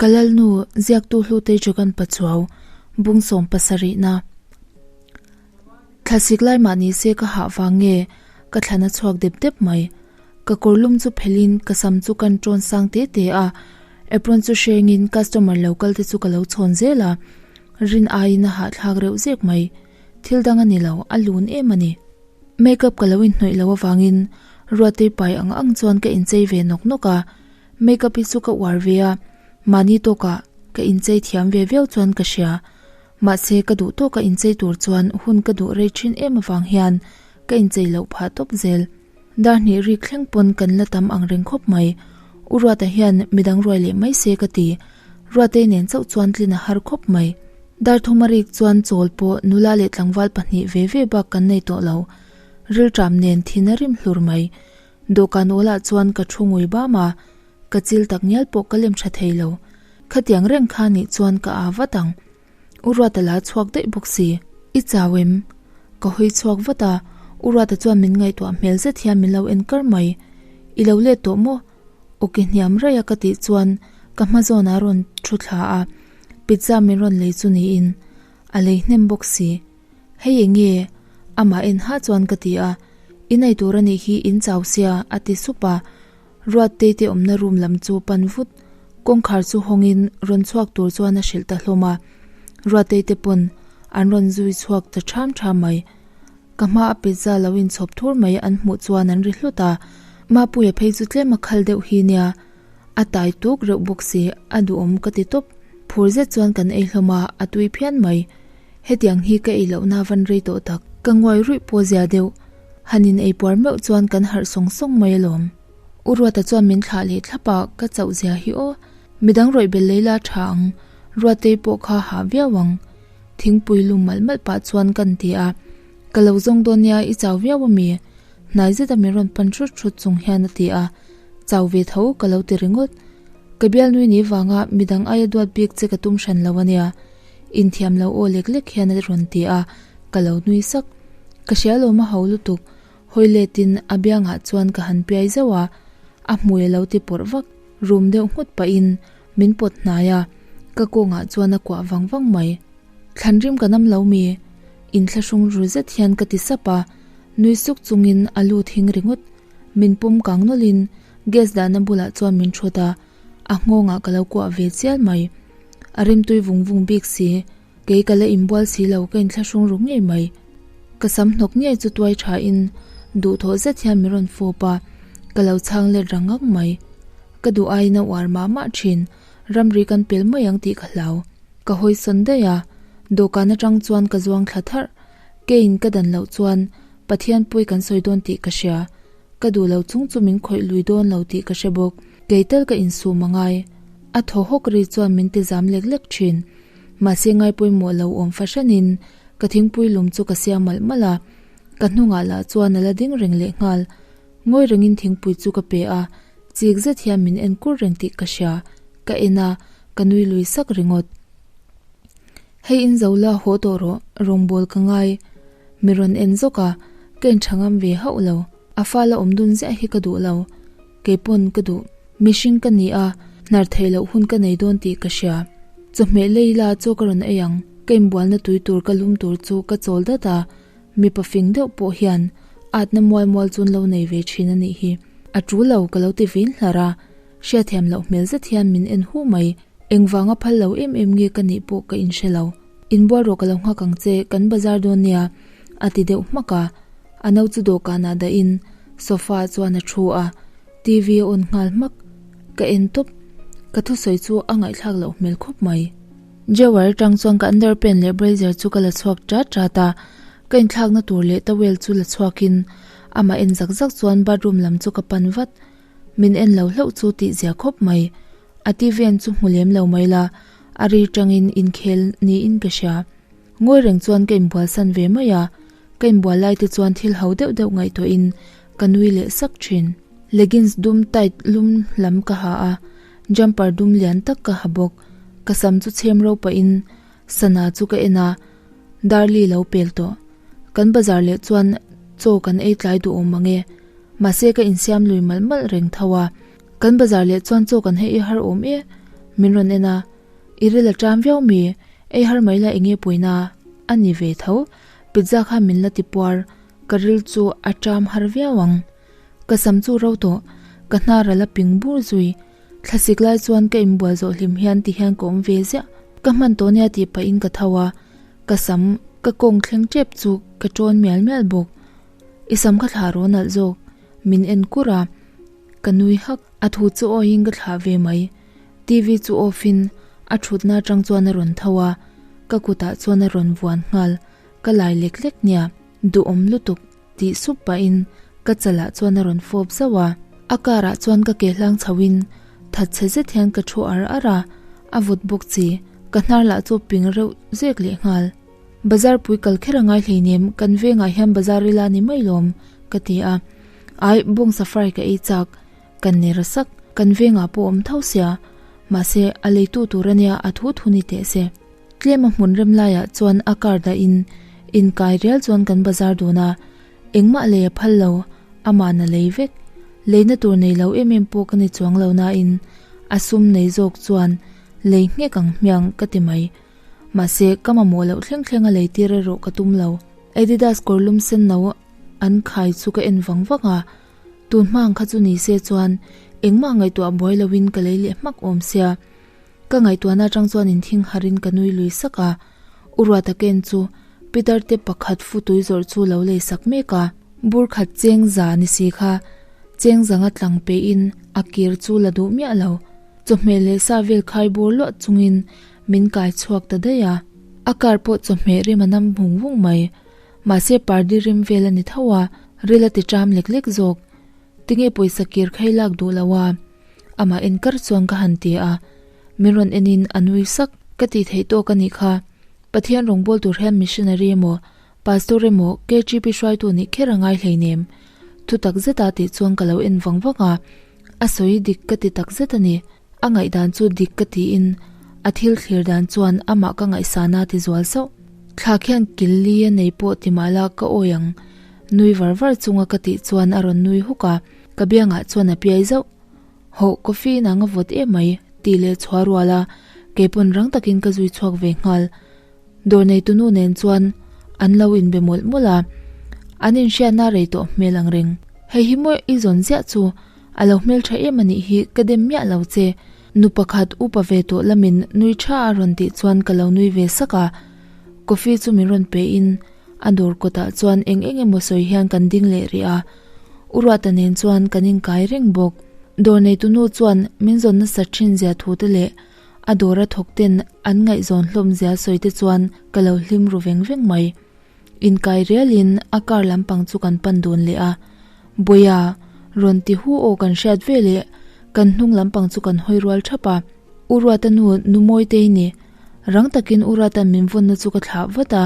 Ka Lalnu, ziaktu Hlutei Jogan Pachuau, bung sawm pasarihna. Thlasik lai mah ni se ka hah vang nge ka thlan a chhuak dep dep mai. Ka kawr lum chu phelhin ka sam chu kan tawn sang te te a, apron chu hrengin customer lo kal te chu ka lo chhawn zel a, rin aiin a hahthlak reuh zek mai. Thil dang a ni lo, a lun em a ni. Makeup ka lo inhnawih loh avangin Ruatei pai ang ang chuan ka inchei ve nawk nawk a, makeup hi chu ka uar ve a, mahni tawkah ka inchei thiam ve viau chuan ka hria. Mahse ka duh tawka inchei tur chuan hun ka duh rei thin em avang hian ka inchei loh phah tawp zel. Dar hnih rik thleng pawn kan la tam ang reng khawp mai. U Ruata hian midang ruai leh mai se ka ti. Ruatei nen chauh chuan tlin a har khawp mai. Dar thuma rik chuan chawl pawh nula leh tlangval pahnih ve ve bak kan nei tawh lo. Rilṭam nen thin a rim hlur mai. Dawhkan awlah chuan ka thu ngui bam a, ka chil tak ngial pawh ka lem tha thei lo. Khatiang reng kha nih chuan ka aa vat ang. U Ruata la chhuak daih bawk si. I chau em? Ka hawi chhuak vat a, U Ruata chuan min ngaihtuah hmel zet hian min lo en kar mai. I lo let tawh maw? Awki hniam raih a ka tih chuan ka hma zawnah a rawn thu thla a, pizza min rawn lei chu niin a lei hnem bawk si. Hei eng nge? Amah en ha chuan ka ti a, I nei tur a nih hi in chau sia a ti sup a, Ruattei te awmna room lam chu pan vut, kawngkhar chu hawngin rawn chhuak tur chuan a hrilh ta hlawm a, Ruattei te pawn an rawn zui chhuak ta ṭham ṭham mai. Ka hma a pizza lo inchhawp thur mai an hmuh chuan an ri hlut a, Mapuia phei chu tlem a khal deuh hi nia, a tai tuk reuh bawk si, a duhawm ka ti tawp. Phur zet chuan kan ei hlawm a, a tui phian mai. Hetiang hi ka ei lohna van rei tawh tak. Ka nguai ruih pawh zia deuh. Han in ei puar meuh chuan kan harh sawng sawng mai alawm. U Ruata chuan min thlah leh thlap a, ka chauh zia hi aw. Midang rawih bel lei la tha ang, Ruatei pawh kha hah viau ang. Thingpui lum malh malh pah chuan kan ti a, Ka lo zawng dawn nia i chau viau ami? Hnai zeta min rawn pan hrut hrut chung hian a ti a, Chau ve tho ka lo ti ringawt. Ka bialnui ni vanga midang aia duat bik che ka tum hran lo ania. Inthiam lo aw lek lek hian a rawn ti a, ka lo nui sak. Ka hria lo ma ho lutuk, hawi letin a biangah chuan ka han piai zauh a, a hmui a lo ti pawrh vak. Rum deuh nghut pahin min pawt hnai a, ka kawngah chuan a kuah vang vang mai. Thlanrim ka nam lo mi? Inthlahrung ru zet hian ka ti sap a, nui suk chungin a lu thing ringawt. Min pawm kang nawlhin gas dahna bulah chuan min thut a, a nghawngah ka lo kuah ve chial mai. A rimtui vung vung bik si, kei ka la inbual si lo ka inthlahrung ru ngei mai. Ka sam hnawk ngei chu tuai thain duhthawh zet hian min rawn fawp a, ka lo chhang let rang ngang mai. Ka duh aiin a uar mah mah thin, ramri kan pel mai ang tih ka hlau. Ka hawi sawn daih a, dawhkan atang chuan ka zuang thla tharh. Keiin ka dan loh chuan Pathian pawi kan sawi dawn tih ka hria. Ka duh lo chung chu min khawih lui dawn lo tih ka hre bawk. Kei tal ka insum a ngai. A thaw hawk ri chuan min ti zam lek lek thin. Mahse ngai pawimawh lo awm fahranin ka thingpui lum chu ka siam malh malh a. Ka hnungah lah chuan a la ding reng leh nghal. Ngawi rengin thingpui chu ka pe a, chik zet hian min en kur reng tih ka hria. Ka en a, ka nui lui sak ringawt. Hei in zo la haw tawh rawh, rawngbâwl ka ngai. Mi rawn en zawk a, ka inṭha ngam ve hauh lo. A fala awm dun ziah hi ka duh lo. Kei pawn ka duh. Mihring ka ni a, hnar theih loh hun ka nei dawn tih ka hria. Chawhmeh lei la chaw ka rawn ei ang. Ka inbualna tui tur ka lum tur chu ka chawl dat a, mipa fing deuh pawh hian atna mual mual chu an lo nei ve thin a nih hi. A tul lo ka lo ti vin hlar a, hriatthiam loh hmel zet hian min en hu mai. Engvanga phal lo em em nge ka nih pawh ka inhre lo. Inbual rawh ka lo nghak ang che, kan bazar dawn nia, a ti deuh hmak a. A no chu dawhkanah dahin sofa ah chuan a thu a, TV a on nghal hmak. Ka en tawp, ka thusawi chu a ngaihthlak loh hmel khawp mai. Jewar atang chuan ka underpant leh brazier chu ka la chhuak tat tat a, ka inthlakna tur leh towel chu la chhuakin amah en zak zak chuan bathroom lam chu ka pan vat. Min en lo hlauh chu tihzia khawp mai. A ti ven chu hmu lem lo mai la, a ri tangin inkhel niin ka hria. Ngawi reng chuan ka inbualsan ve mai a, ka inbual lai te chuan thil ho deuh deuh ngaihtuahin ka nui leh sak thin. Leggings dum tight lum lam ka ha a, jumper dum lian tak ka ha bawk. Ka sam chu chhem ro pahin sana chu ka en a, Darli lo pel tawh. Kan bazar leh chuan chaw kan ei tlai duh awm ang e. Mahse ka insiam lui malh malh reng tho a. Kan bazar leh chuan chaw kan hei i har awm e. Min rawn en a, I ril a ṭam viau mi? Ei har mai la enge puina a ni ve tho, pizza kha min la ti puar, ka ril chu a ṭam har viau ang. Ka sam chu ro tawh, ka hnar a la ping bur zui. Thlasik lai chuan ka inbual zawh hlim hian ti hian ka awm ve ziah. Ka hman tawh nia tih pahin ka tho a, ka sam ka kawng thleng tep chu ka ṭawn mial mial bawk. I sam kha thlah rawh nalh zawk, min en kur a, ka nui hak. A thu chu awiin ka thlah ve mai. TV chu off in a thutna atang chuan a rawn tho a, ka kutah chuan a rawn vuan nghal, ka lai lek lek nia, duhawm lutuk tih sup pahin ka chalah chuan a rawn fawp zauh a, a car ah chuan ka ke hlang chho in thatchhe zet hian ka thu ar ar a, a vawt bawk chi, ka hnar lah chu ping reuh zek leh nghal. Bazar pui kal kher a ngai hleinem, kan vengah hian bazar ila ni mai lawm ka ti a, ai bawngsa fry ka ei chak. Kan ni rasak, kan vengah pawh awm tho sia, mahse a leitu tur ania a thu thu ni teh se. Tlem a hmun rem laiah chuan a car dah in inkai rial chuan kan bazar dun a, engmah lei a phal lo, aman a lei vek. Leina tur nei lo em em pawh ka ni chuang lo nain a sum nei zawk chuan lei nghek ang hmiang ka ti mai. Mahse ka mamawh loh thleng thleng a lei tir erawh ka tum lo. Adidas kawrlum sen no an khai chu ka en vang vang a. Tun hmang kha chu ni se chuan engmah ngaihtuah buai loin ka lei leh hmak awm sia. Ka ngaihtuahna atang chuan inthing harin ka nui lui sak a. U Ruata ken chu Peter te pakhat futui zawrh chu lo lei sak mek a. Bur khat cheng za ni si kha cheng zanga tlang pehin a kir chu la duh miah lo. Chawhmeh leh sa vel khai bur luah chungin min kai chhuak ta daih a. A car pawh chawhmeh rim a nam vung vung mai. Mahse pardi rim vel a ni tho a, ril a ti ṭam lek lek zawk. Tinge pawisa kir khai lak duh lo a? Amah en kar chuan ka han ti a. Min rawn enin a nui sak. Ka tih theih tawk a nih kha. Pathian rawngbâwl tur hian missionary emaw, pastor emaw, KGP hruaitu nih kher a ngai hleinem. Thu tak zeta tih chuan ka lo en vang vang a. A sawi dik ka ti tak zet a ni. A ngaihdan chu dik ka tiin a thil thlir dan chuan amah ka ngaihsana ti zual sauh. Thla khian kil li a nei pawh ti mah la ka awi ang. Nui var var chunga ka tih chuan a rawn nui huk a, ka biangah chuan a piai zauh. Hawh, coffee in ang a vawt em mai, tih leh chhuah rual a, keipawn rang takin ka zui chhuak ve nghal. Dawr neitunu nen chuan an lo inbe mawlh mawlh a, an inhriatna rei tawh hmel ang reng. Hei hi maw i zawn ziah chu, a lo hmeltha em a nih hi ka dem miah lo che, nu pakhat upa ve tawh lamin nui tha a rawn tih chuan ka lo nui ve sak a, coffee chu min rawn pe in a dawr kawtah chuan eng eng emaw sawi hian kan ding leh rih a, U Ruata nen chuan kan inkai reng bawk. Dawr neitunu chuan min zawn nasa thin zia thu te leh A dawra thawk ten an ngaihzawn hlawm zia sawi te chuan ka lo hlim ru veng veng mai. Inkai rialin a car lampang chu kan pan dun leh a. Bawiha, rawn ti hu aw kan hriat ve leh kan hnung lampang chu kan hawi rual thap a. U Ruata nu Numawitei ni. Rang takin U Ruata'n min vawnna chu ka thlah vat a.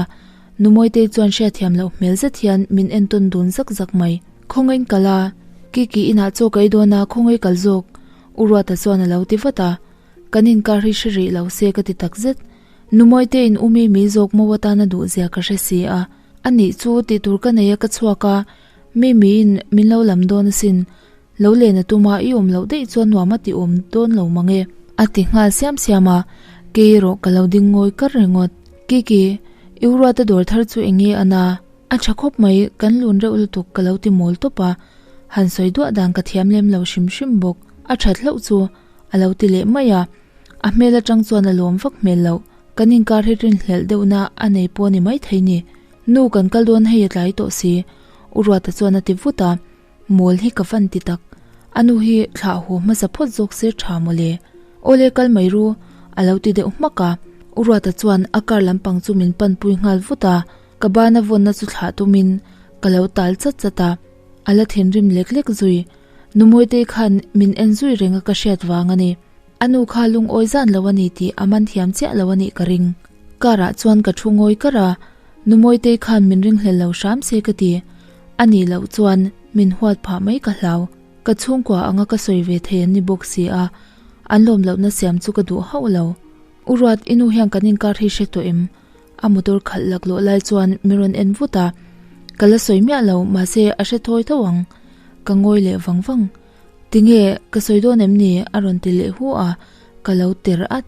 Numawitei chuan hriatthiam loh hmel zet hian min entawn dun zak zak mai. Khawngain kal a, Kiki inah chaw ka ei dawn a, khawngaih kal zawk. U Ruata chuan a lo ti vat a. Kan inkar hi hre rih lo se ka ti tak zet. Numawite in umi mi zawk mo atana duh zia ka hre si a. A nih chu tih tur ka nei a ka chhuak a, mi miin min lo lam dawn asin. Lo len a tum a i awm loh daih chuan nuam a ti awm dawn lo mang e. A ti nghal siam siam a, kei erawh ka lo ding ngawi kar ringawt. Kiki, i uruata dawr thar chu eng nge a na? A tha khawp mai, kan lun reuh lutuk ka lo ti mawl tawp a, han sawi duah dan ka thiam lem lo hrim hrim bawk. A that hlauh chu a lo ti leh mai a, a hmel atang chuan a lawm vak hmel loh. Kan inkar hi rinhlelh deuhna a nei pawh a ni maithei ni. Nu kan kal dawn hei a tlai tawh si, U Ruata chuan a ti vut a, mawl hi ka van ti tak. A nu hi thlah haw hmasa phawt zawk se tha mawle. Awle kal mai ru, a lo ti deuh hmak a, U Ruata chuan a car lampang chu min panpui nghal vut a, ka bana vawnna chu thlah tumin ka lo tal chat chat a, a la thinrim lek lek zui. Numawitei khan min en zui reng a ka hriat vang a ni. A nu kha lungawi zan lo a ni tih a man thiam chiah lo a nih ka ring. Car ah chuan ka thu ngawi kar a, Numawitei khan min ringhlel lo hram se ka ti. A nih loh chuan min huat phah mai ka hlau. Ka chhungkua anga ka sawi ve thei an ni bawk si a, an lawm lohna siam chu ka duh hauh lo. U Ruat, i nu hian kan inkar hi hre tawh em? A motor khalh laklawh lai chuan min rawn en vut a, ka la sawi miah lo mahse a hre thawi tho ang. Ka ngawi leh vang vang. Tinge, ka sawi dawn em ni? a rawn ti leh hu a. Ka lo ter at.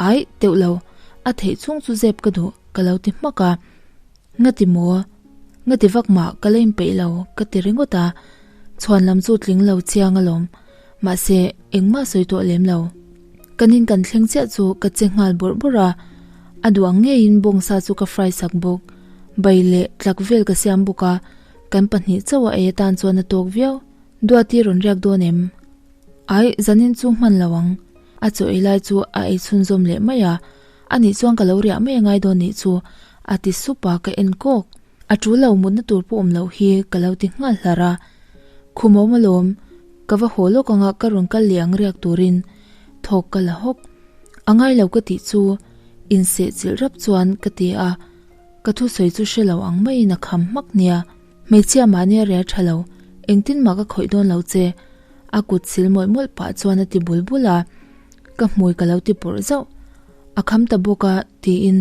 Aih, teuh lo. A theih chhung chu zep ka duh, ka lo ti hmak a. Ngati maw? Ngati vak mah ka la inpeih lo, ka ti ringawt a. Chhuan lam chu tling lo chiang alawm. Mahse, engmah sawi tawh lem lo. Kan in kan thleng chiah chu ka che nghal bawrh bawrh a. A duh ang ngeiin bawngsa chu ka fry sak bawk. Bai leh tlak vel ka siam bawk a, kan pahnih chauh a ei atan chuan a tawk viau. Duati rawn riak dawn em? Aih, zanin chu hman lo ang. A chaw ei lai chu a ei chhunzawm leh mai a, anih chuan ka lo riah mai angai dawn nih chu, a ti sup a, ka en kawk. A tul lo mutna tur pawh awm loh hi ka lo ti nghal hlar a. Khum awm alawm, ka va haw lawk anga ka rawn kal leh ang riak turin thawk ka la hawk. A ngai lo ka tih chu inseh chilh rap chuan ka ti a, ka thusawi chu hre lo ang maiin a kham hmak nia. Hmeichhia mahni a rial tha lo, engtin mah ka khawih dawn lo che, a kut sil mawlh mawlh pah chuan a ti bul bul a, ka hmui ka lo ti pawrh zauh. A kham ta bawk a, tiin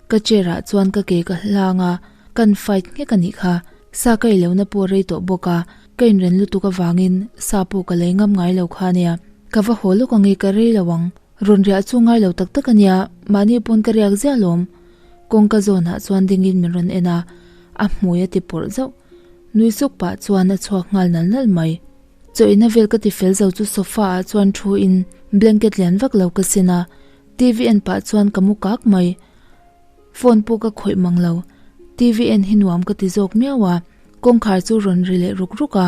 ka chair ah chuan ka ke ka hlang a, kan fight nghek a nih kha. Sa ka ei lohna pawh rei tawh bawk a, ka inren lutuk avangin sa pawh ka lei ngam ngai lo kha nia. Ka va haw lawk ange ka rei lo ang. Rawn riah chu ngai lo tak tak a nia, mahni pawn ka riak ziah alawm. Kawngka zawnah chuan dingin min rawn en a, a hmui a ti pawrh zauh. Nui suk pah chuan a chhuak nghal nal nal mai. Chaw ina vel ka ti fel zo chu sofa ah chuan thu in blanket lian vak lo ka sin a, TV en pah chuan ka mu kak mai. Phone pawh ka khawih mang lo, TV en hi nuam ka ti zawk miau a. Kawngkhar chu rawn ri leh ruk ruk a,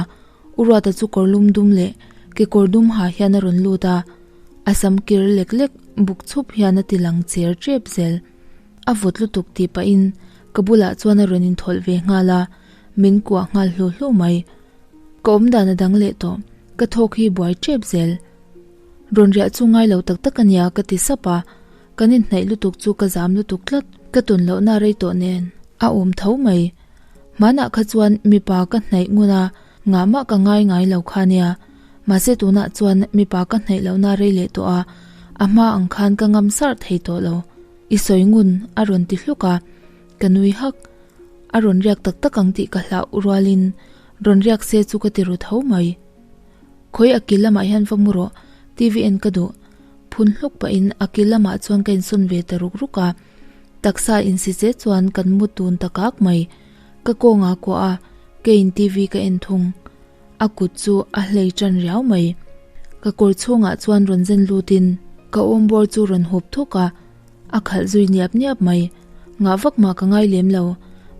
U Ruata chu kawr lum dum leh kekawr dum ha hian a rawn lut a, a sam kir lek lek buk chhup hian a ti lang cher tep zel. A vawt lutuk tih pahin ka bulah chuan a rawn inthawlh ve nghal a, min kuah nghal hlu hlu mai. Ka awmdan a dang leh tawh, ka thawk hi buai tep zel. Rawn riah chu ngai lo tak tak a nia ka ti sap a, kan inhnaih lutuk chu ka zam lutuk tlat, ka tawn lohna rei tawh nen a awm tho mai. Hmanah kha chuan mipa ka hnaih ngun a, ngah mah ka ngai ngai lo kha nia. Mahse tunah chuan mipa ka hnaih lohna rei leh tawh a, a hma ang khan ka ngam sarh thei tawh lo. I sawi ngun a rawn ti hluk a, ka nui hak. A rawn riak tak tak ang tih ka hlauh rualin rawn riak se chu ka ti ru tho mai. Khawi a kil lamah hian va mu rawh, TV en ka duh. Phun hluk pahin a kil lamah chuan ka insawn ve ta ruk ruk a. Taksa insi che chuan kan mu tun ta kak mai. Ka kawnga kuah a, keiin TV ka en thung. A kut chu a hlei tan riau mai. Ka kawr chhungah chuan rawn zen lutin ka awmbawr chu rawn hup thuk a, a khalh zui niap niap mai. Ngah vak mah ka ngai lem lo.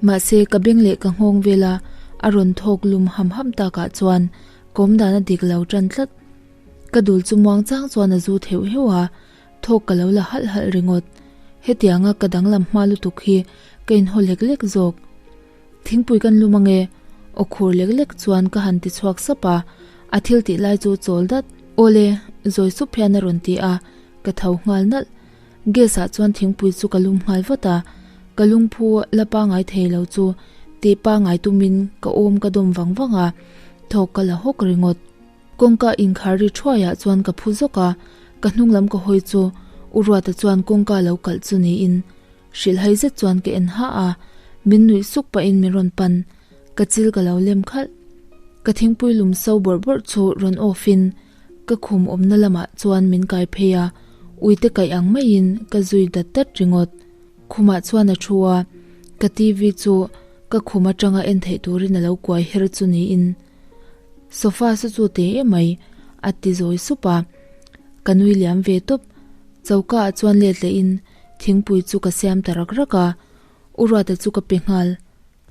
Mahse ka beng leh ka nghawng vela a rawn thawk lum ham ham takah chuan kawm dan a dik lo tan tlat. Ka dul chu muang chang chuan a zu theuh heuh a, Thawk ka lo la halh halh ringawt. Hetianga ka danglam hma lutuk hi ka inhaw lek lek zawk. Thingpui kan lum ange, aw khur lek lek chuan ka han ti chhuak sap a, a thil tih lai chu chawl dat. Awle, zawi sup hian a rawn ti a, ka tho nghal nalh. Gas ah chuan thingpui chu ka lum nghal vat a, ka lungphu la pangai thei lo chu tih pangai tumin ka awm ka dawm vang vang a, thawk ka la hawk ringawt. Kawngka inkhar ri thuaiah chuan ka phu zawk a, ka hnung lam ka hawi chu U Ruata chuan kawngka lo kalh chu niin hrilhhai zet chuan ka en ha a, min nuih suk pahin min rawn pan, ka chil ka lo lem khalh. Ka thingpui lum so bawrh bawrh chu rawn off in ka khum awmna lamah chuan min kai phei a, uite kaih ang maiin ka zui dat dat ringawt. Khumah chuan a thu a, ka TV chu ka khum atanga en theih turin a lo kuai her chu niin. Sofa saw chu te emai a ti zawi sup a, ka nui liam ve tawp. Choka ah chuan let leh in thingpui chu ka siam ta rak rak a, U Ruata chu ka pe nghal.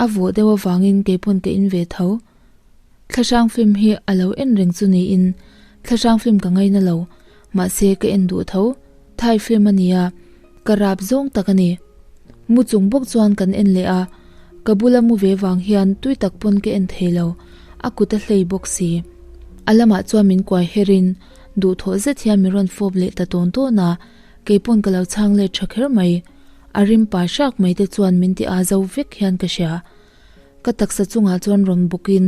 A vawh deuh avangin keipawn ka in ve tho. Thlahrang film hi a lo en reng chu niin thlahrang film ka ngaina lo, mahse ka en duh tho. Thai film a nia, ka rap zawng tak a ni. Mu chung bawk chuan kan en leh a, ka bula mu ve vang hian tui tak pawn ka en thei lo, a kut a hlei bawk si. A lamah chuan min kuai her in duhthawh zet hian min rawn fawp leh ta tawn tawn a, kei pawn ka lo chhang let tha kher mai. A rim pa hrak mai te chuan min ti a zo vek hian ka hria. Ka taksa chungah chuan rawn bawk in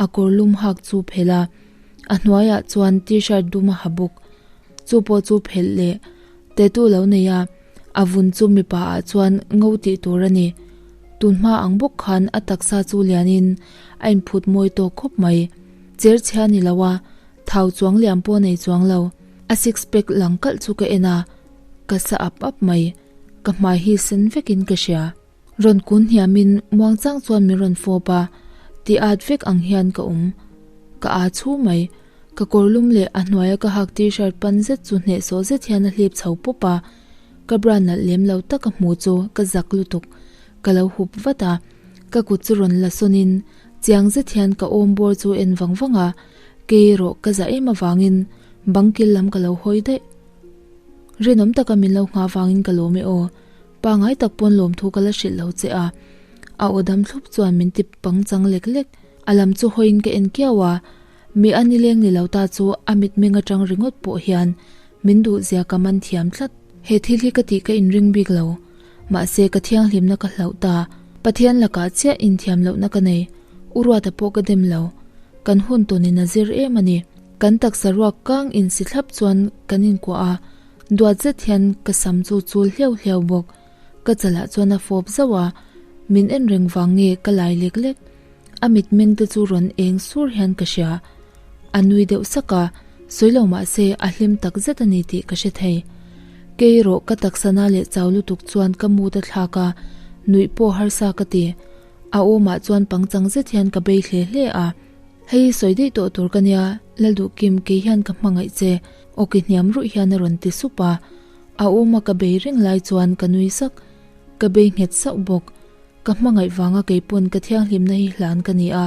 a kawr lum hak chu phelh a, a hnuaiah chuan t-shirt dum a ha bawk. Chu pawh chu phelh leh tattoo lo nei a, a vun chu mipa ah chuan ngo tih tur a ni. Tun hma ang bawk khan a taksa chu lianin a inphut mawi tawk khawp mai. Cher chhia ni lo a, thau chuang liam pawh nei chuang lo. A six pack lang kalh chu ka en a, ka sa ap ap mai. Ka hmai hi sen vekin ka hria. Rawn kun hniamin muangchang chuan min rawn fawp a, ti at vek ang hian ka awm. Ka aa chhu mai. Ka kawr lum leh a hnuaia ka hak t-shirt pan zet chu hnehsawh zet hian a hlip chho pawp a, ka bra nalh lem lo tak a hmu chu ka zak lutuk. Ka lo hup vat a, ka kut chu rawn la sawnin chiang zet hian ka awm bawr chu en vang vang a, kei erawh ka za em avangin bang kil lam ka lo hawi daih. Rinawm taka min lo nghah vangin ka lawm e aw. Pangai tak pawn lawmthu ka la hrilh lo che a, a aw dam thlup chuan min ti pangchang lek lek. A lam chu hawiin ka en kiau a, mi a nileng ni lo ta chu a mitmeng atang ringawt pawh hian min duhzia ka man thiam tlat. He thil hi ka tih ka inring bik lo, mahse ka thianghlimna ka hlauh ta. Pathian lakah chiah inthiam lohna ka nei, U Ruata pawh ka dem lo. Kan hun tawnin a zir em a ni. Kan taksa ruak kang insi thlap chuan kan inkuah a, Duat zet hian ka sam chu chul hliau hliau bawk. Ka chalah chuan a fawp zauh a, min en reng vang nge ka lai lek lek. A mitmeng te chu rawn eng sur hian ka hria. A nui deuh sak a, sawi lo mah se a hlim tak zet a ni tih ka hre thei. Kei erawh ka taksa na leh chau lutuk chuan ka mood a thlak a, nuih pawh harsa ka ti. A awmah chuan pangchang zet hian ka bei hle hle a. Hei sawi daih tawh tur ka nia, Lalduhkim kei hian ka hmangaih che, awki hniam ruih hian a rawn ti sup a. A awma ka bei reng lai chuan ka nui sak, ka bei nghet sauh bawk. Ka hmangaih vanga kei pawn ka thianghlimna hi hlan ka ni a,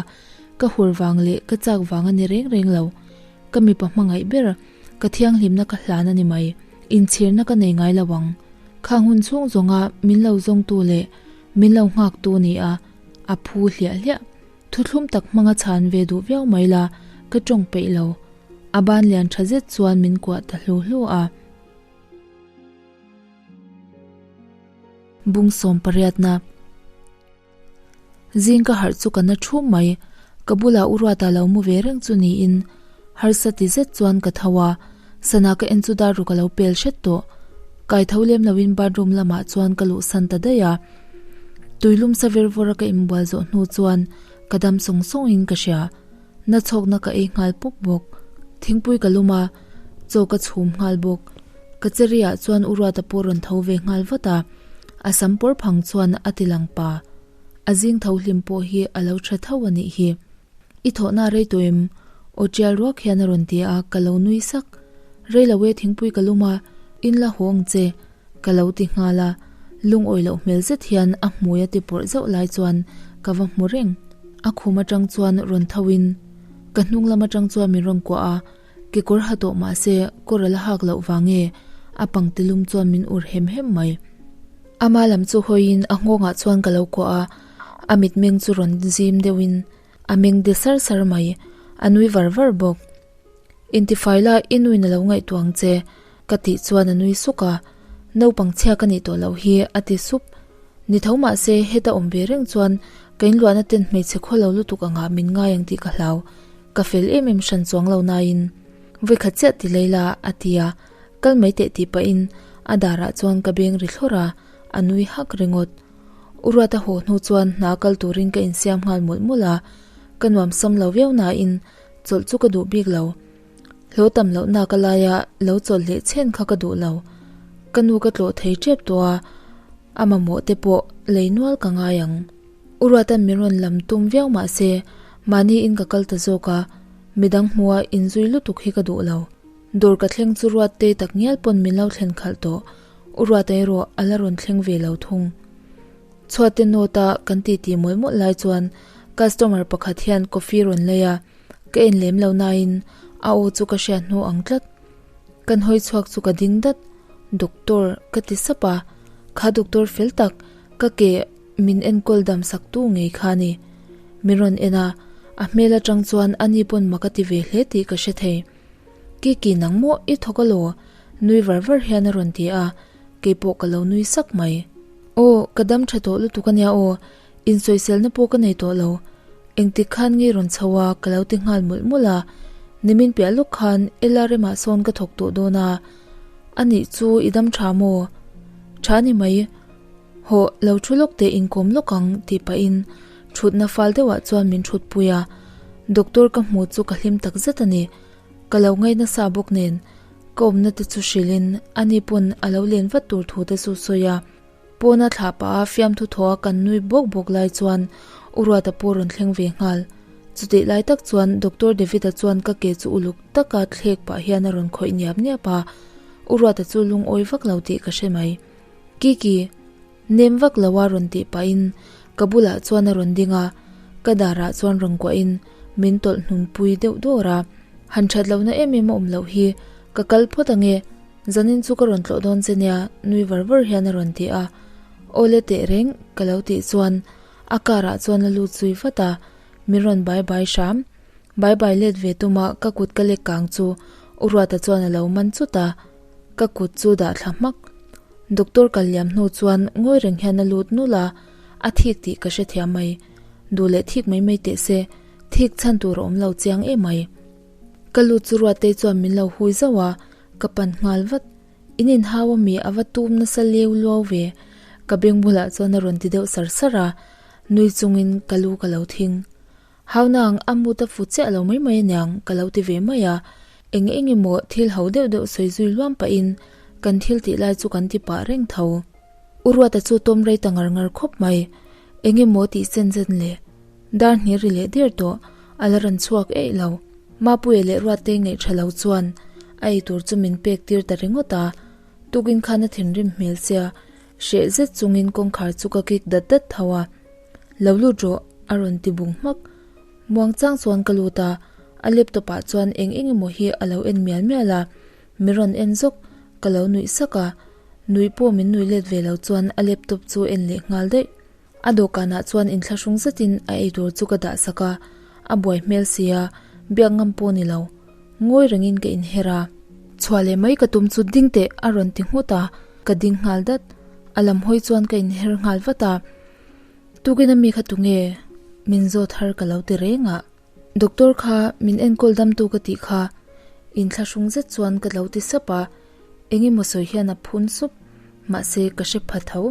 ka hur vang leh ka chak vang a ni reng reng lo. Ka mipa hmangaih ber, ka thianghlimna ka hlan a ni mai. Inchhirna ka nei ngai lo ang. Khang hun chhung zawnga min lo zawngtu leh min lo nghaktu ni a, a phu hliah hliah. Thuthlum tak hmanga chhan ve duh viau mai la, ka tawng peih lo. A ban lian tha zet chuan min kuah ta hlu hlu a. Bung sawm pariatna Zing ka harh chu ka na thum mai. Ka bulah u Ruata lo mu ve reng chu niin harsa ti zet chuan ka tho a. Sana ka en chu dar ruk a lo pel hret tawh. Kai tho lem loin bathroom lamah chuan ka luhsan ta daih a. Tuilum sa ver vawr a ka inbual zawh hnu chuan ka dam sawng sawng in ka hria. Na chhawkna ka ei nghal pawp bawk. Thingpui ka lum a, chaw ka chhum nghal bawk. Ka cherry ah chuan U Ruata pawh rawn tho ve nghal vat a, a sam pawr phang chuan a ti lang pa. A zing tho hlim pawh hi a lo tha tho a nih hi. I thawhna rei tawh em? Aw tial ruak hian a rawn ti a, ka lo nui sak. Rei lo e thingpui ka lum a, in la haw ang che. Ka lo ti nghal a, lungawi loh hmel zet hian a hmui a ti pawrh zauh lai chuan ka va hmu reng. A khum atang chuan rawn tho in ka hnung lam atang chuan min rawn kuah a, kekawr ha tawh mah se kawr a la hak loh vang nge a pangti lum chuan min ur hem hem mai. Ama lam chu hawiin a nghawngah chuan ka lo kuah a, a mitmeng chu rawn zim deuhin a meng de sar sar mai, a nui var var bawk. Intifai la i nuin a lo ngaihtuah ang che, ka tih chuan a nui suk a, naupang chhia ka nih tawh loh hi a ti sup. Ni tho mah se heta awm ve reng chuan ka inluahna ten hmeichhe khaw lo lutuk angah min ngai ang tih ka hlau, ka fel em em hran chuang lo nain. Vawikhat chiah ti lei la a ti a, kal mai teh tih pahin a darah chuan ka beng ri thlawrh a, a nui hak ringawt. U Ruata haw hnu chuan hna kal turin ka insiam nghal mawlh mawlh a, ka nuam sam lo viau nain Chawlh chu ka duh bik lo. Hlawh tam loh nak a laia lo chawlh leh chhen kha ka duh lo. Ka nu ka tlawh thei tep tawh a, a mamawh te pawh lei nual ka ngai ang. U Ruatan min rawn lam tum viau mah se, mahni in ka kal ta zawk a, midang hmua inzui lutuk hi ka duh lo. Dawr ka thleng chu Ruat te tak ngial pawn min lo thlen khalh tawh. U Ruata erawh a la rawn thleng ve lo thung. Chhuate note a kan titi mawlh mawlh lai chuan customer pakhat hian coffee rawn lei a, ka en lem lo nain a aw chu ka hriat hnu ang tlat. Kan hawi chhuak chu ka ding dat, Doctor ka ti sap a, kha doctor fel tak ka ke min enkawl dam sak tu ngei kha a ni. Min rawn en a, a hmel atang chuan ani pawn mak a ti ve hle tih ka hre thei. Kiki nang maw i thawk alaw? Nui var var hian a rawn ti a, keipawh ka lo nui sak mai. Aw, ka dam tha tawh lutuk ania aw, insawiselna pawh ka nei tawh lo. Engtik khan nge rawn chho a ka lo ti nghal mawlh mawlh a, nimin piah lawk khan LRM ah sawn ka thawk tawh dawn a. Anih chu i dam tha maw? Tha ni mai. Hawh, lo thu lawk teh inkawm lawk ang tih pahin thutna fal deuhah chuan min thutpui a, doctor ka hmu chu ka hlim takzet a ni. Ka lo ngaih nasa bawk nen. Ka awmna te chu hrilhin ani pawn a lo len vat tur thu te chu sawi a. Pawna thlah pah a fiamthu thaw a kan nui bawk bawk lai chuan U Ruata pawh rawn thleng ve nghal. Chutih lai tak chuan Doctor David-a chuan ka ke chu uluk taka thlek pah hian a rawn khawih niap niap a, U Ruata chu lungawi vak lo tih ka hre mai. Kiki, nem vak lo a rawn tih pahin ka bulah chuan a rawn ding a, ka darah chuan rawn kuahin min tawlh hnunpui deuh dawr a. Han that lohna em em a awm loh hi, ka kal phawt ange, zanin chu ka rawn tlawh dawn che nia nui var var hian a rawn ti a. Awle teh reng ka lo tih chuan a car ah chuan a lut zui vat a, min rawn bai bai hram. Bai bai let ve tuma ka kut ka lek kang chu U Ruata chuan a lo man chut a, ka kut chu dah thla hmak. Doctor kal liam hnu chuan ngawi reng hian a lut nul a, a thik tih ka hrethiam mai. Duh leh thik mai mai teh se, thik chhan tur a awm lo chiang em mai. Ka lut chu Ruatei chuan min lo hui zauh a, ka pan nghal vat. In inhau a mi a va tum nasa leu luau ve, ka beng bulah chuan a rawn ti deuh sar sar a, nui chungin ka lu ka lo thing. Haunang a mut a fu chiah lo mai mai aniang ka lo ti ve mai a, eng eng emaw thil ho deuh deuh sawi zui luam pahin kan thil tih lai chu kan ti pah reng tho. U Ruata chu tawm rei ta ngar ngar khawp mai, eng emaw tih chen chen le dar hnih ri leh der tawh a la rawn chhuak eih lo. Mapuia leh Ruattei ngaih tha lo chuan a ei tur chu min pek tir ta ringawt a, tukin khan a thinrim hmel sia hreh zet chungin kawngkhar chu ka kik dat dat tho a. Lo lut rawh, a rawn ti bung hmak. Muang chang chuan ka lut a, a laptop ah chuan eng eng emaw hi a lo en mial mial a, min rawn en zawk, ka lo nuih sak a. Nuih pawh min nuih let ve lo chuan a laptop chu en leh nghal daih. A dawhkanah chuan inthlahrung zetin a eitur chu ka dah sak a, a buai hmel si a, biak ngam pawh ni lo. Ngawi rengin ka inher a. Chhuah leh mai ka tum chu ding teh a rawn ti nghut a, ka ding nghal dat. A lam hawi chuan ka inher nghal vat a. Tukin ami kha tunge? Min zawt har ka lo ti reng a. Doctor kha min enkawl damtu ka tih kha inthlahrung zet chuan ka lo ti sap a, engemaw sawi hian a phun sup, mahse ka hre pha tho.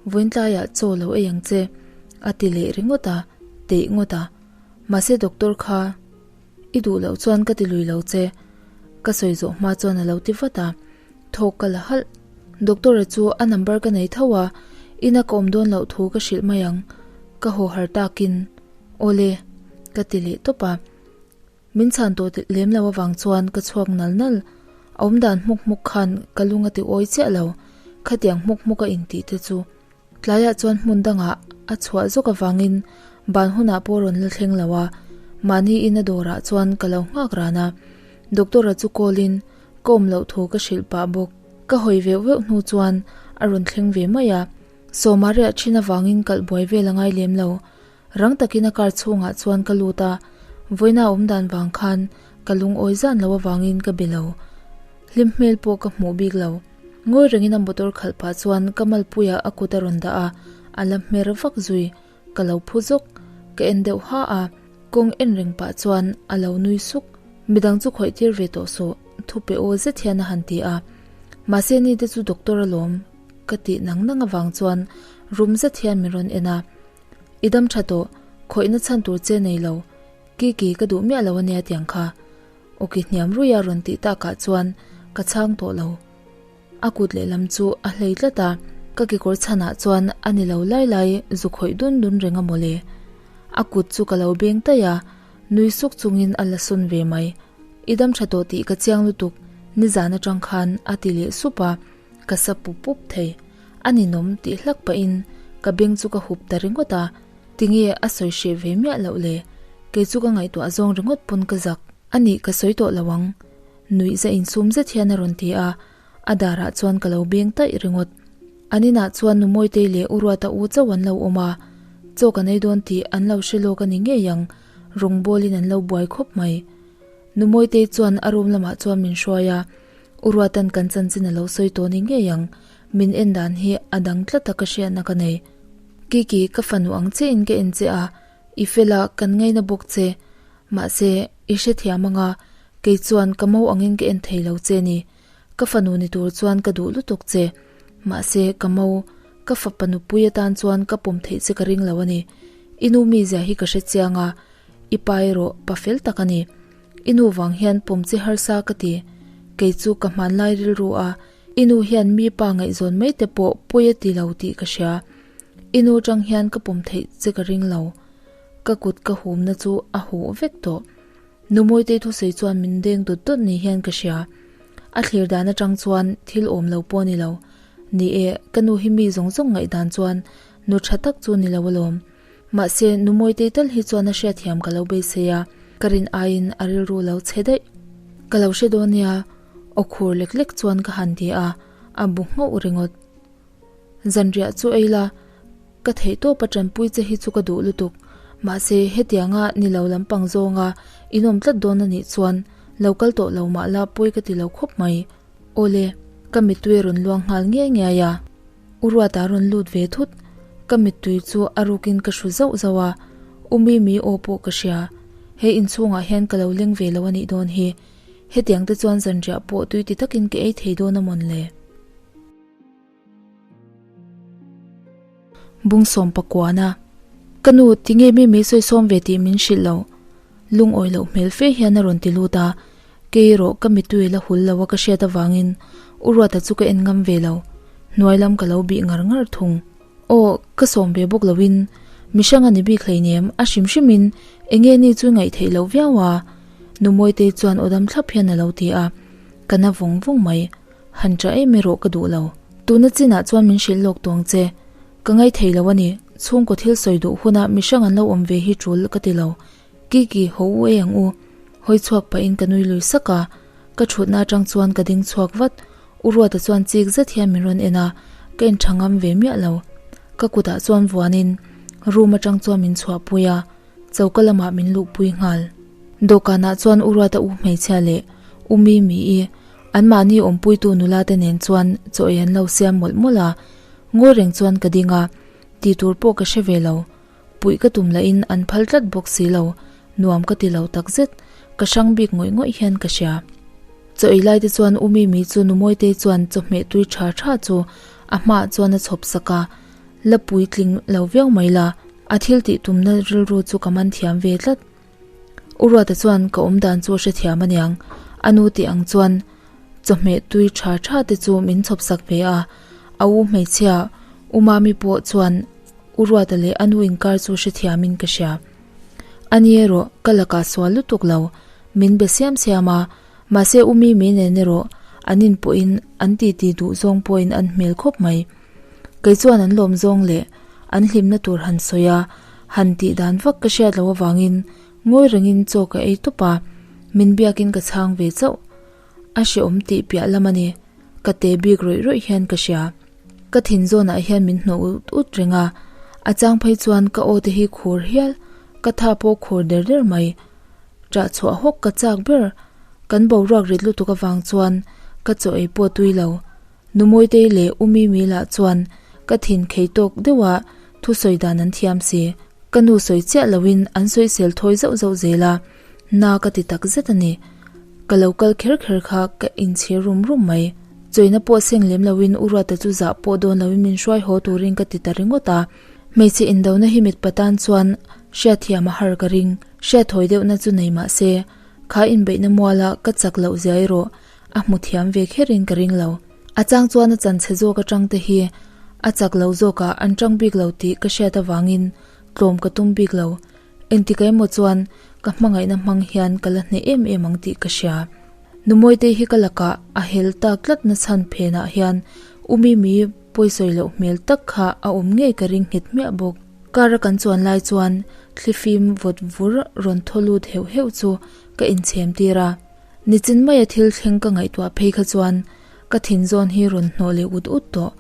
Vawiin tlaiah chaw lo ei ang che a ti leh ringawt a, teih ngawt a. Mahse doctor kha i duh loh chuan ka ti lui lo che ka sawi zawh hma chuan a lo ti vat a. Thawk ka la halh. Doctor-a chu a number ka nei tho a, ina ka awm dawn loh thu ka hrilh mai ang. Ka haw har takin, Awle, ka ti leh tawp a. Min chhan tawh lem lo avang chuan ka chhuak nal nal. A awmdan hmuk hmuk khan ka lung a ti awi chiah lo, khatiang hmuk hmuk a intih te chu. Tlaiah chuan hmun dangah a chhuah zawk avangin ban hunah pawh rawn la thleng lo a, mahni ina dawrah chuan ka lo nghak ran a. Doctor-a chu call-in ka awm loh thu ka hrilh pah bawk. Ka hawi veuh veuh hnu chuan a rawn thleng ve mai a, Sawma riah thin avangin kalh buai vel a ngai lem lo. Rang takin a car chhungah chuan ka lut a, vawiina awm dan vang khan ka lungawi zan lo avangin ka be lo. Hlim hmel pawh ka hmuh bik lo. Ngawi rengin a motor khalh pah chuan ka malpuiah a kut a rawn dah a, a la hmer vak zui. Ka lo phu zawk. Ka en deuh ha a, kawng en reng pah chuan a lo nui suk. Midang chu khawih tir ve tawh suh, thu pe aw zet hian a han ti a. Mahse ni te chu doctor alawm ka tih nang nang avang chuan rum zet hian min rawn en a. I dam tha tawh, khawihna chhan tur che nei lo. Kiki ka duh miah lo ania tiang kha. Awki hniam ruia rawn tih takah chuan ka chhang tawh lo. A kut lehlam chu a hlei tlat a, ka kekawr chhanah chuan a ni lo lai lai zu khawih dun dun reng a mawle. A kut chu ka lo beng taih a, nui suk chungin a la sawn ve mai. I dam tha tawh tih ka chiang lutuk, nizan atang khan a ti leh sup a, ka sa pup pup thei. A ninawm tih hlak pahin ka beng chu ka hup ta ringawt a, tinge a sawi hreh ve miah loh le? Kei chu ka ngaihtuah zawng ringawt pawn ka zak. A nih ka sawi tawh lo ang. Nuih za insum zet hian a rawn ti a, a darah chuan ka lo beng taih ringawt. An inah chuan nu Mawitei leh U Ruata u chauh an lo awm a, chaw ka nei dawn tih an lo hre lawk a ni ngei ang, rawngbawlin an lo buai khawp mai. Nu Mawitei chuan a room lamah chuan min hruai a, U Ruatan kan chanchin a lo sawi tawh ni ngei ang, min en dan hi a dang tlat a ka hriatna ka nei. Kiki, ka fanu ang chiahin ka en che a, i fel a, kan ngaina bawk che. Mahse, i hrethiam anga, kei chuan ka mo angin ka en thei lo che ni. Ka fanu ni tur chuan ka duh lutuk che. Mahse, ka mo, ka fapa nupui atan chuan ka pawm theih che ka ring lo a ni. I nu mizia hi ka hre chiang a, i pa erawh pa fel tak a ni. I nu vang hian pawm che harsa ka ti. Kei chu ka hmanlai rilru a, i nu hian mi pa ngaihzawn mai te pawh pawi a ti lo tih ka hria. I nu tang hian ka pawm theih che ka ring lo. Ka kut ka humna chu a huh vek tawh. Nu Mawitei thusawi chuan min deng dawt dawt ni hian ka hria. A thlir dan atang chuan thil awm lo pawh a ni lo. Ni e, ka nu hi mi zawng zawng ngaihdan chuan nu tha tak chu ni lo alawm. Mahse, nu Mawitei tal hi chuan a hriatthiam ka lo beisei a, ka rin aiin a rilru lo chhe daih. Ka lo hre dawn nia, aw khur lek lek chuan ka han ti a, a bu nghauh ringawt. Zanriah chu ei la, ka theih tawp a tanpui che hi chu ka duh lutuk. Mahse, hetianga ni lo lampang zawnga in awm tlat dawn a nih chuan lo kal tawh lo mah la pawi ka ti lo khawp mai. Awle, ka mittui a rawn luang nghal ngiai ngiai a. U Ruata rawn lut ve thut. Ka mittui chu a rukin ka hru zauh zauh a, U Mimi aw pawh ka hria. He inchhungah hian ka lo leng ve lo a nih dawn hi. Hetiang te chuan zanriah pawh tui ti takin ka ei thei dawn a mawn le? Bungsawm pakuana, Ka nu, tinge mi mei sawi sawm ve tih min hrilh lo? Lungawi loh hmel fe hian a rawn ti lut a, kei erawh ka mittui la hul lo a ka hriat avangin U Ruata chu ka en ngam ve lo, hnuai lam ka lo bih ngar ngar thung. Aw, ka sawm ve bawk loin mihrang a ni bik hleinem, a hrim hrimin enge ni chu ngaih theih loh viau a, Nu Mawitei chuan aw dam thlap hian a lo ti a, ka na vawng vawng mai. Han ṭah em erawh ka duh lo. Tuna chinah chuan min hrilh lawk tawng che. Ka ngaih thei lo a ni. Chhungkaw thil sawi duh huna mihrang an lo awm ve hi ṭul ka ti lo. Kiki, haw u ei ang u. Hawi chhuak pahin ka nui lui sak a. Ka ṭhutna aṭang chuan ka ding chhuak vat. U Ruata chuan chik zet hian min rawn en a, ka en ṭha ngam ve miah lo. Ka kutah chuan vuanin room aṭang chuan min chhuahpui a. Choka lamah min luhpui nghal. Dawhkanah chuan U Ruata u hmeichhia leh U Mimi-i, anmahni awmpuitu nula te nen chuan chaw ei an lo siam mawlh mawlh a. Ngawi reng chuan ka ding a, tih tur pawh ka hre ve lo. Puih ka tum lahin an phal tlat bawk si lo, nuam ka ti lo takzet, ka hrang bik ngawih ngawih hian ka hria. Chaw ei lai te chuan U Mimi chu nu Mawitei chuan chawhmeh tui tha tha chu a hmaah chuan a chhawp sak a, La puitling lo viau mai la, a thil tih tumna rilru chu ka man thiam ve tlat. U Ruata chuan ka awm dan chu a hrethiam aniang, a nu tih ang chuan chawhmeh tui tha tha te chu min chhawp sak ve a, a u hmeichhia U Mami pawh chuan U Ruata leh a nu inkar chu hrethiamin ka hria. Ani erawh ka lakah sual lutuk lo, min be siam siam a, mahse U Mimi nen erawh an inpawhin an titi duh zawng pawhin an hmel khawp mai. Kei chuan an lawm zawng leh an hlimna tur han sawi a, han tih dan vak ka hriat loh avangin ngawi rengin chaw ka ei tawp a, min biakin ka chhang ve chauh. A hrehawm tih piah lam a ni, ka te bik rawih rawih hian ka hria. Ka thin zawnah hian min hnawh ut ut reng a, a chang phei chuan ka aw te hi khur hial, ka tha pawh khur der der mai. Ṭah chhuah hawk ka chak ber, kan boruak rit lutuk avang chuan ka chaw ei pawh tui lo. Numawitei leh U Mimi lah chuan ka thin khei tawk deuha thusawi dan an thiam si. Ka nu sawi chiah loin an sawisel thawi zauh zauh zel a, na ka ti tak zet a ni. Ka lo kal kher kher kha ka inchhir rum rum mai. Chawina pawh seng lem loin U Ruata chu zah pawh dawn loin min hruai haw turin ka ti ta ringawt a. Hmeichhe indona hi mit patan chuan hriatthiam a har ka ring. Hriathawi deuhna chu nei mah se, kha inbeihna muala ka chak loh zia erawh A hmu thiam ve kherin ka ring lo. A chang chuan a chanchhe zawk atang te hi a chak lo zawkah an tang bik lo tih ka hriat avangin tlawm ka tum bik lo. Engtik emaw chuan ka hmangaihna hmang hian ka la hneh em em ang tih ka hria. Numawitei hi ka lakah a hel tak tlat na chhan phenah hian U Mimi pawisawi loh hmel tak kha a awm ngei ka ring nghet hmiah bawk. Car a kan chuan lai chuan thlifim vawt vur rawn thaw lut heuh heuh chu ka inchhem tir a. Nichin maia thil thleng ka ngaihtuah phei kha chuan ka thin zawn hi rawn hnawh leh ut ut tawh.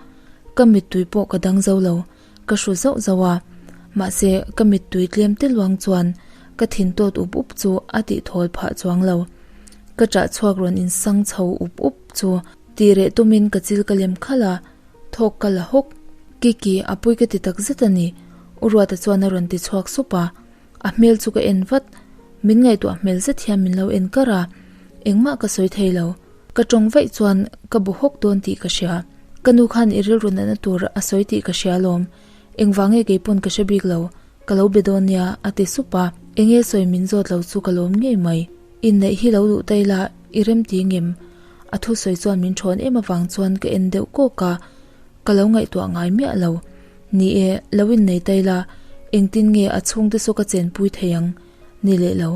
Ka mittui pawh ka dang zo lo, ka hru zauh zauh a. Mahse, ka mittui tlem te luang chuan ka thin tawt up up chu a tih thawl phah chuang lo. Ka ṭah chhuak rawn insang chho up up chu tih reh tumin ka chil ka lem khalh a, thawk ka la hawk. Kiki, a pui ka ti tak zet a ni, U Ruata chuan a rawn ti chhuak sup a. A hmel chu ka en vat, min ngaihtuah hmel zet hian min lo en kar a, engmah ka sawi thei lo. Ka tawng vaih chuan ka bu hawk dawn tih ka hria. Ka nu khan i rilru natna tur a sawi tih ka hria alawm, engvang nge keipawn ka hre bik lo, ka lo be dawn nia a ti sup a, enge sawi min zawt lo chu ka lawm ngei mai. Inneih hi lo duh ta ila i rem ti ngem? A thusawi chuan min thawn em avang chuan ka en deuh kawk a, ka lo ngaihtuah ngai miah lo. Ni e, lo innei ta ila, engtin nge a chhungte chu ka chenpui thei ang? Ni leh lo.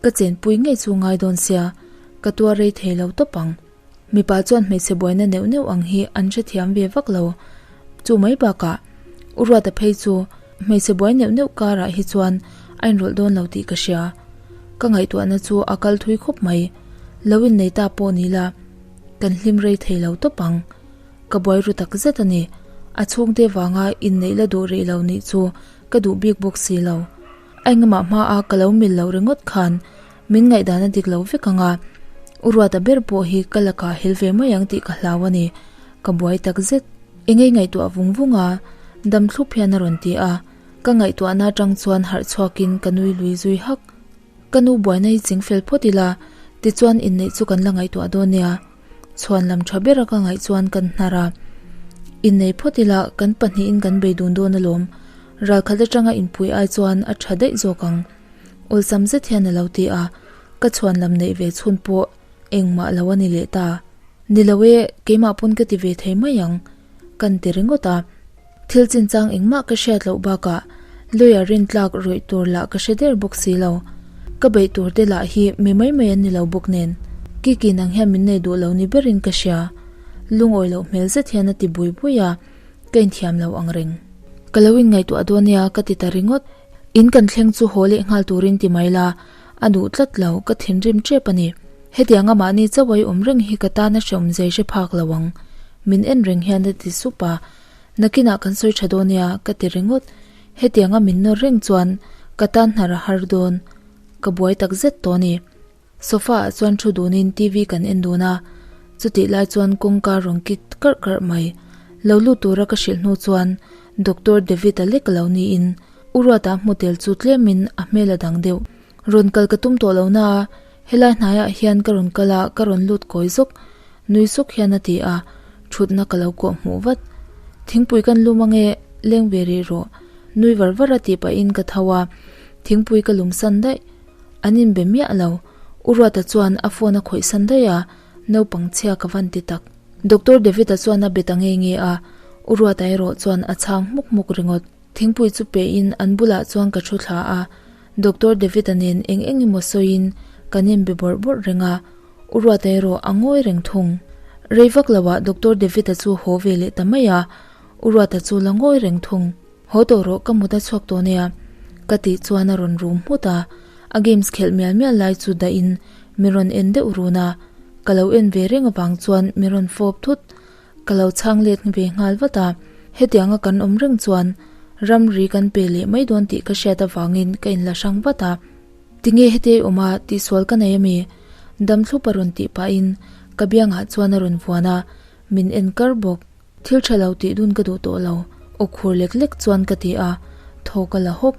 Ka chenpui ngei chu ngai dawn sia, ka tuar rei thei lo tawp ang. Mipa chuan hmeichhe buaina neuh neuh ang hi an hrethiam ve vak lo. Chu mai bakah, U Ruata phei chu hmeichhe buai neuh neuh karah hi chuan a inrawlh dawn lo tih ka hria. Ka ngaihtuahna chu a kal thui khawp mai. Lo innei ta pawh ni la, kan hlim rei thei lo tawp ang. Ka buai ru tak zet a ni. A chhungte vanga inneih la duh rih lo nih chu ka duh bik bawk si lo. A engmah hmaa ka lo mil loh ringawt khan min ngaihdan a dik lo vek ang a, U Ruata ber pawh hi ka lakah hel ve mai ang tih ka hlau a ni. Ka buai tak zet. Engei ngaihtuah vung vung a, dam thlup hian a rawn ti a, ka ngaihtuahna atang chuan harh chhuakin ka nui lui zui hak. Ka nu buaina hi ching fel phawt ila, tichuan inneih chu kan la ngaihtuah dawn nia. Chhuan lam tha bera ka ngaih chuan kan hnar a. Innei phawt ila kan pahnihin kan bei dun dawn alawm. Ralkhat atanga inpui ai chuan a tha daih zawk ang. Awlsam zet hian a lo ti a, ka chhuan lam neih ve chhun pawh engmah lo a ni leh ta. Ni lo e, keimah pawn ka ti ve thei mai ang, kan ti ringawt a. Thil chinchang engmah ka hriat loh bakah lawyer rintlak rawih tur lah ka hre der bawk si lo. Ka beih tur te lah hi mi mai mai an ni lo bawk nen. Kiki nang hian min nei duh lo ni berin ka hria. Lungawi loh hmel zet hian a ti bui bui a, ka inthiam lo ang reng. Ka lo inngaihtuah dawn nia ka ti ta ringawt. In kan thleng chu haw leh nghal turin ti mai la, a duh tlat lo, ka thinrim tep a ni. Hetianga mahni chauh ai awm reng hi ka tana hreawm zai hre phak lo ang. Min en reng hian a ti sup a, Nakinah kan sawi tha dawn nia ka ti ringawt. Hetianga min nawr reng chuan ka tan hnar a har dawn. Ka buai tak zet tawh a ni. Sofa ah chuan thu dunin TV kan en dun a, chutih lai chuan kawngka rawn kik karh karh mai. Lo lut tura ka hrilh hnu chuan Doctor David a lek lo niin U Ruata hmu tel chu tlemin a hmel a dang deuh. Rawn kal ka tum tawh lo na a, helai hnaiah hian ka rawn kal a, ka rawn lut kawi zawk nui suk hian a ti a, thutna ka lo kawh hmuh vat. Thingpui kan lum ange, leng ve rih rawh nui var var a tih pahin ka tho a, thingpui ka lum san daih. An inbe miah lo. U Ruata chuan a phone a khawih san daih a, naupang chhia ka van ti tak. Doctor David-a chuan a be ta nge nge a, U Ruata erawh chuan a chhang hmuk hmuk ringawt. Thingpui chu pehin an bulah chuan ka thu thla a, Doctor David-a nen eng eng emaw sawiin kan inbe bawrh bawrh reng a, U Ruata erawh a ngawi reng thung. Rei vak loah Doctor David-a chu haw ve leh ta mai a, U Ruata chu la ngawi reng thung. Haw tawh rawh ka mut a chhuak tawh nia ka tih chuan a rawn rum hmut a, a games khelh mial mial lai chu dah in min rawn en deuh run a, ka lo en ve reng avang chuan min rawn fawp thut, ka lo chhang let ve nghal vat a, hetianga kan awm reng chuan ramri kan pe leh mai dawn tih ka hriat avangin ka inla hrang vat a, tinge hetiai awm a tihsual ka nei ami? Damthlup a rawn tih pahin ka biangah chuan a rawn vuan a, min en kar bawk. Thil tha lo tih dun ka duh tawh lo, aw khur lek lek chuan ka ti a, thaw ka la hawk.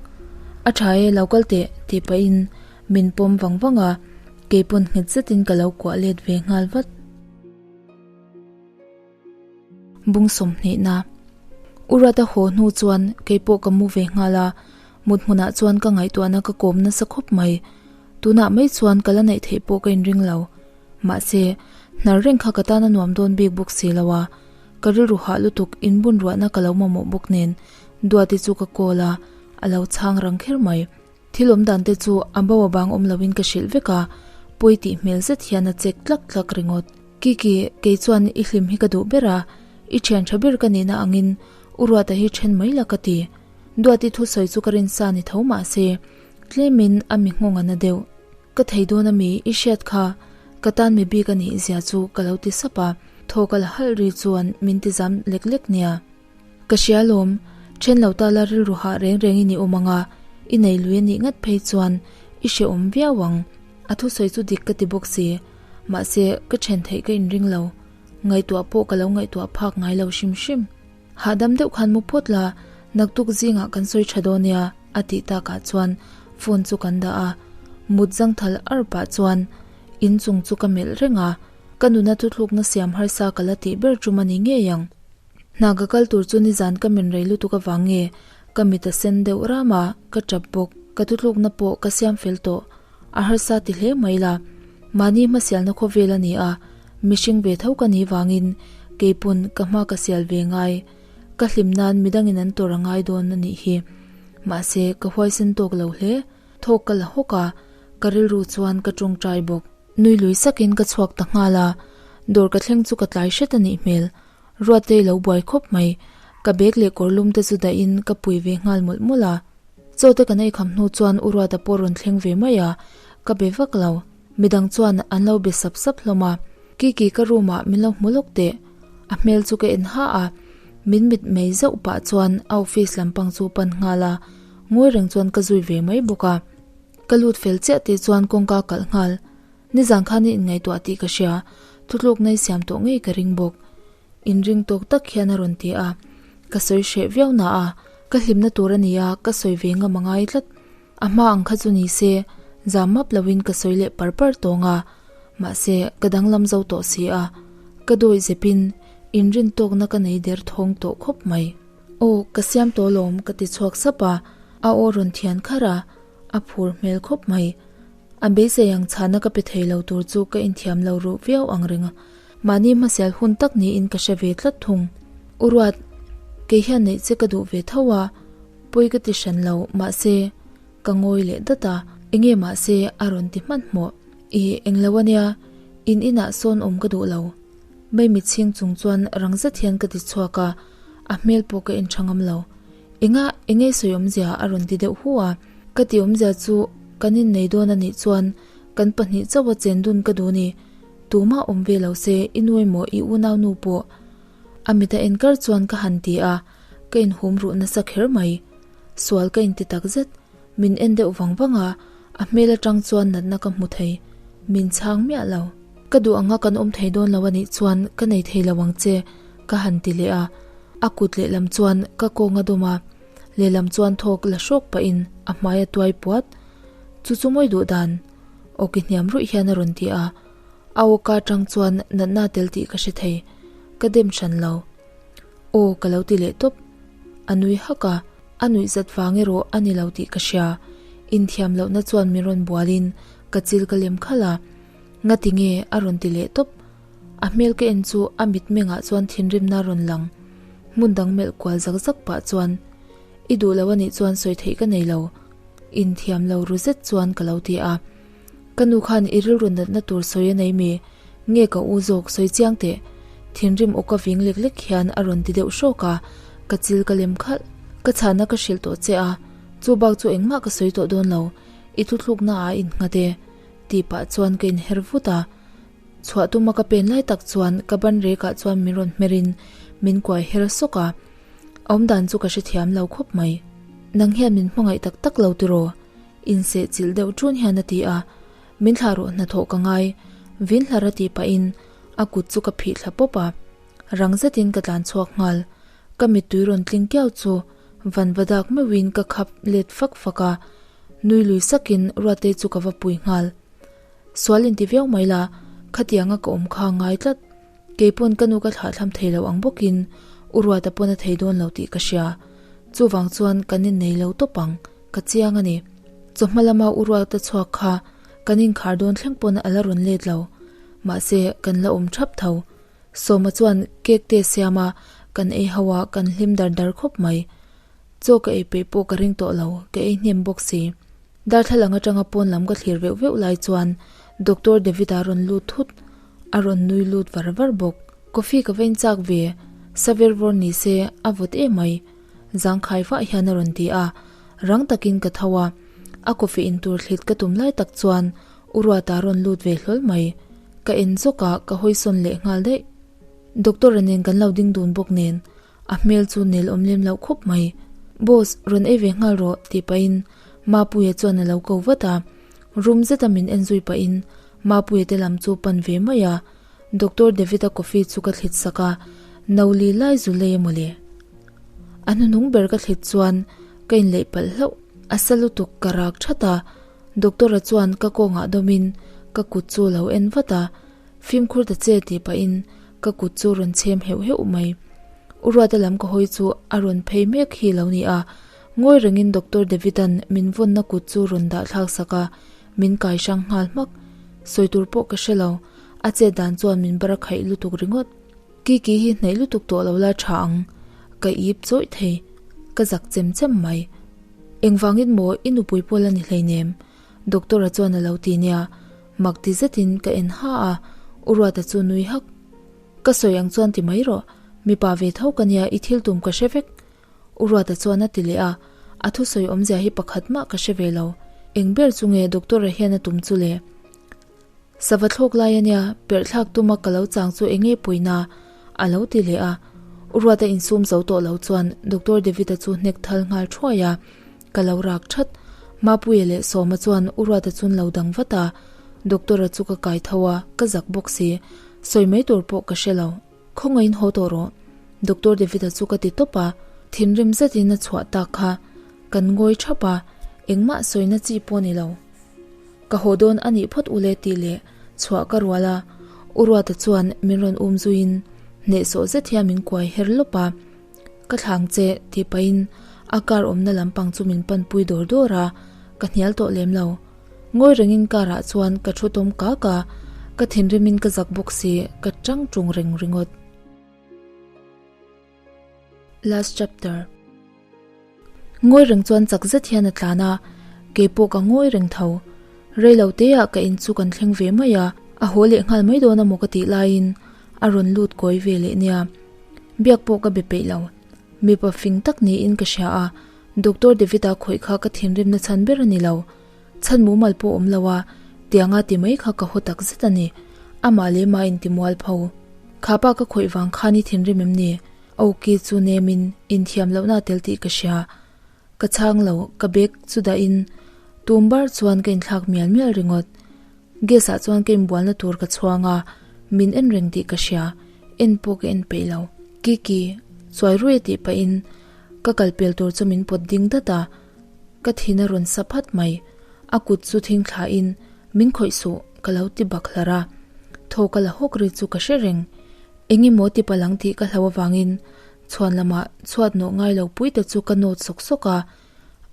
A tha e, lo kal teh, tih pahin min pawm vang vang a, keipawn nghet zetin ka lo kuah let ve nghal vat. Bung sawmhnihna. U Ruata haw hnu chuan keipawh ka mu ve nghal a, mut hmunah chuan ka ngaihtuahna ka kawm nasa khawp mai. Tunah mai chuan ka la neih theih pawh ka inring lo. Mahse, hnar reng kha ka tan a nuam dawn bik bawk si lo a, ka rilru hah lutuk inbun ruahna ka lo mamawh bawk nen Duati chu ka call a, a lo chhang rang kher mai. Thil awm dan te chu a bo a bang awm loin ka hrilh vek a, pawi tih hmel zet hian a chek tlak tlak ringawt. Kiki, kei chuan i hlim hi ka duh ber a, i thian tha ber ka nihna angin U Ruata hi then mai la ka ti. Duati thusawi chu ka rinsa ni tho mahse, tlemin a mi nghawng a na deuh. Ka thei dawn ami i hriat kha ka tan mi bik a nih zia chu ka lo ti sap a, thaw ka la halh ri chuan min ti zam lek lek nia. Ka hria lawm, then lo ta la rilru hah reng reng i ni awm ang a, i nei lui a nih ngat phei chuan i hrehawm viau ang. A thusawi chu dik ka ti bawk si, mahse ka then theih ka inring lo, ngaihtuah pawh ka lo ngaihtuah phak ngai lo hrim hrim. Hahdam deuh khan mu phawt la, naktuk zingah kan sawi tha dawn nia a tih takah chuan phone chu kan dah a, mut zangthal ar pah chuan inchung chu ka melh reng a, ka nuna thuthlukna siam harsa ka la tih ber tum a ni ngei ang. Hna ka kal tur chu nizan ka men rei lutuk avang nge ka mit a sen deuh ram a, ka tap bawk, ka thuthlukna pawh ka siam fel tawh, a harsa ti hle mai la, mahni hmasialna khawvel a ni a. Mihring ve tho ka nih vangin keipawn ka hma ka sial ve ngai. Ka hlim nan midangin an tawrh a ngai dawn a nih hi. Mahse, ka huaisen tawk lo hle. Thawk ka la hawk a, ka rilru chuan ka tawngtai bawk. Nui lui sakin ka chhuak ta nghal a, dawr ka thleng chu ka tlai hret a nih hmel. Ruattei lo buai khawp mai. Ka bag leh kawrlum te chu dahin ka pui ve nghal mawlh mawlh a. Chaw te kan ei kham hnu chuan u Ruata pawh rawn thleng ve mai a, ka be vak lo. Midang chuan an lo be sap sap hlawm a. Kiki ka room ah min lo hmu lawk teh. A hmel chu ka en ha a, min mit mei zauh pah chuan a office lampang chu pan nghal a, ngawi reng chuan ka zui ve mai bawk a. Ka lut fel chiah tih chuan kawngka kalh nghal. Nizan khan i inngaihtuah tih ka hria, thutlukna i siam tawh ngei ka ring bawk. Inring tawk tak hian a rawn ti a, ka sawi hreh viau na a, ka hlimna tur a nia ka sawi ve ngam a ngai tlat. A hma ang kha chu ni se, zam map loin ka sawi leh par par tawng a, mahse ka danglam zo tawh si a, ka dawi zepin inrin tawkna ka nei der thawng tawh khawp mai. Aw, ka siam tawh lawm ka ti chhuak sap a, a aw rawn thian kharh a, a phur hmel khawp mai. A beisei ang chhana ka pe thei lo tur chu ka inthiam lo ruh viau ang reng a, mahni hmasial hun tak niin ka hre ve tlat thung. U Ruat, kei hian neih che ka duh ve tho a, pawi ka ti hran lo, mahse, ka ngawi leh dat a, enge mahse a rawn ti hmanhmawh. Ih, englo ania, in inah sawn awm ka duh lo. Maimit chhing chung chuan rang zet hian ka ti chhuak a, a hmel pawh ka inṭha ngam lo. Enga, enge sawi awmzia a rawn ti deuh hu a, ka ti awmzia chu kan innei dawn a nih chuan kan pahnih chauh a chen dun ka duh ni, tumah awm ve lo se i nu emaw i unau nu pawh a mit a en kar chuan ka han ti a, ka inhum ruh nasa kher mai. Sual ka inti tak zet, min en deuh vang vang a, a hmel atang chuan natna ka hmu thei, min chhang miah lo. Ka duh anga kan awm thei dawn lo a nih chuan ka nei thei lo ang che, ka han ti leh a. A kut lehlam chuan ka kawng a dawm a, lehlam chuan thawk la hrawk pahin a hmai a tuai puat. Chu chu mawi duh dan, awki hniam ruih hian a rawn ti a. A awka atang chuan natna tel tih ka hre thei, ka dem hran lo. Aw ka lo ti leh tawp. A nui hak a, a nuih zat vang erawh a ni lo tih ka hria. Inthiam lohna chuan min rawn bualin ka chil ka lem khalh a. Ngati nge a rawn ti leh tawp. A hmel ka en chu a mitmengah chuan thinrimna a rawn lang. Hmun dang melh kual zak zak pah chuan, I duh lo a nih chuan sawi theih ka nei lo. Inthiam lo ru zet chuan ka lo ti a. Ka nu khan i rilru natna tur sawi a nei mi? Nge ka u zawk sawi chiang teh? Thinrim awka ving lek lek hian a rawn ti deuh hrawk a, ka chil ka lem khalh. Ka chhana ka hrilh tawh che a, chu bak chu engmah ka sawi tawh dawn lo. I thuthlukna ah innghat e. Tih pah chuan ka inher vut a. Chhuah tuma ka pen lai tak chuan ka ban rekah chuan min rawn hmerin min kuai her sawk a, awmdan chu ka hrethiam lo khawp mai. Nang hian min hmangaih tak tak lo tiraw? Inseh chilh deuh ṭun hian a ti a, min thlah rawh hnathawh ka ngai, vin hlar a tih pahin a kut chu ka phih thla pawp a, rang zetin ka tlan chhuak nghal. Ka mittui rawn tling kiau chu van va dak meuhin ka khap let fak fak a, nui lui sakin Ruatei chu ka va pui nghal. Sual inti viau mai la, khatianga ka awm kha ngai tlat. Keipawn ka nu ka thlahthlam thei lo ang bawkin U Ruata pawn a thei dawn lo tih ka hria. Chuvang chuan kan innei lo tawp ang, ka chiang a ni. Chawhma lama U Ruata chhuak kha kan inkhar dawn thleng pawn a la rawn let lo. Mahse, kan la awm thap tho. Sawma chuan cake te siam a, kan ei ho a, kan hlim dar dar khawp mai. Chaw ka ei peih pawh ka ring tawh lo, ka ei hnem bawk si. Darthlalang atanga pawn lam ka thlir veuh veuh lai chuan Doctor David-a rawn lut thut, a rawn nui lut var var bawk. Coffee ka va inchak ve, saver vawr ni se a vawt em mai, zangkhai vah hian a rawn ti a, rang takin ka tho a, a coffee in tur thlit ka tum lai tak chuan U Ruata rawn lut ve hlawl mai, ka en zawk a, ka hawisawn leh nghal daih. Doctor-a nen kan lo ding dun bawk nen A hmel chu nel awm lem loh khawp mai. Boss, rawn ei ve nghal rawh, tih pahin Mapuia chuan a lo ko vat a. Rum zeta min en zui pahin Mapuia te lam chu pan ve mai a. Doctor David-a coffee chu ka thlit sak a, no li lai zu lei a mawle. A hnuhnung ber ka thlit chuan ka inleih palh hlauh. A sa lutuk ka rak that a, Doctor-a chuan ka kawngah dawmin ka kut chu a lo en vat a. Fimkhur ta che tih pahin ka kut chu rawn chhem heuh heuh mai. U Ruata lam ka hawi chu a rawn phei mek hi lo ni a, ngawi rengin Doctor David-a'n min vawnna kut chu rawn dah thlak sak a, min kai hrang nghal hmak. Sawi tur pawh ka hre lo. A chet dan chuan min barakhaih lutuk ringawt. Kiki hi hnaih lutuk tawh lo la tha ang. Ka ip chawih thei. Ka zak chem chem mai. Engvangin maw i nupui pawl a ni hleinem? Doctor-a chuan a lo ti nia. Mak ti zetin ka en ha a, U Ruata chu nui hak. Ka sawi ang chuan ti mai rawh. Mipa ve tho ka nia i thil tum ka hre vek. U Ruata chuan a ti leh a, a thusawi awmzia hi pakhat mah ka hre ve lo. Eng ber chu nge Doctor-a hian a tum chu le? Sava thlawk lai a nia, perh thlak tuma ka lo chang chu eng nge puina? a lo ti leh a. U Ruata insum zo tawh lo chuan Doctor David-a chu hnek thal nghal thuai a, ka lo rak that. Mapuia leh Sawma chuan U Ruata chun lo dang vat a, Doctor-a chu ka kai tho a, ka zak bawk si. Sawi mai tur pawh ka hre lo. Khawngaihin haw tawh rawh. Doctor David-a chu ka ti tawp a, thinrim zetin a chhuah tak kha. Kan ngawi thap a, engmah sawina chi pawh ni lo. Ka haw dawn a nih phawt ule tih leh chhuah ka rual a, U Ruata chuan min rawn um zuiin hnehsawh zet hian min kuai her lawp a. Ka thlang che tih pahin a car awmna lampang chu min panpui dawr dawr a, ka hnial tawh lem lo. Ngawi rengin car ah chuan ka thu tawm kak a, ka thinrimin ka zak bawk si, ka tang tung reng ringawt. Last chapter. Ngawi reng chuan chak zet hian a tlan a, keipawh ka ngawi reng tho. Reilo te ah ka in chu kan thleng ve mai a, a haw leh nghal mai dawn amaw ka tih laiin a rawn lut kawi ve leh nia. Biak pawh ka be peih lo. Mipa fing tak niin ka hria a, Doctor David-a khawih kha ka thinrimna chhan ber a ni lo. Chhan mumal pawh awm lo a, tianga ti mai kha ka haw tak zet a ni. Amah leh mah in ti mual pho. Kha pa ka khawih vang khan i thinrim em ni? Awki chu nemin inthiam lohna a tel tih ka hria. Ka chhang lo, ka bag chu dahin tum bar chuan ka inthlak mial mial ringawt. Gas ah chuan ka inbualna tur ka chhuang a, min en reng tih ka hria, en pawh ka en peih lo. Kiki, chuai ruai tih pahin ka kal pel tur chu min pawt ding dat a, ka thin a rawn sa phat mai. A kut chu thing thlain min khawih suh ka lo ti bak hlar a, thaw ka la hawk ri chu ka hre reng. Eng emaw ti palang tih ka hlau avangin chhuan lamah chhuat nawh ngai lo pui te chu ka nawt sawk sawk a,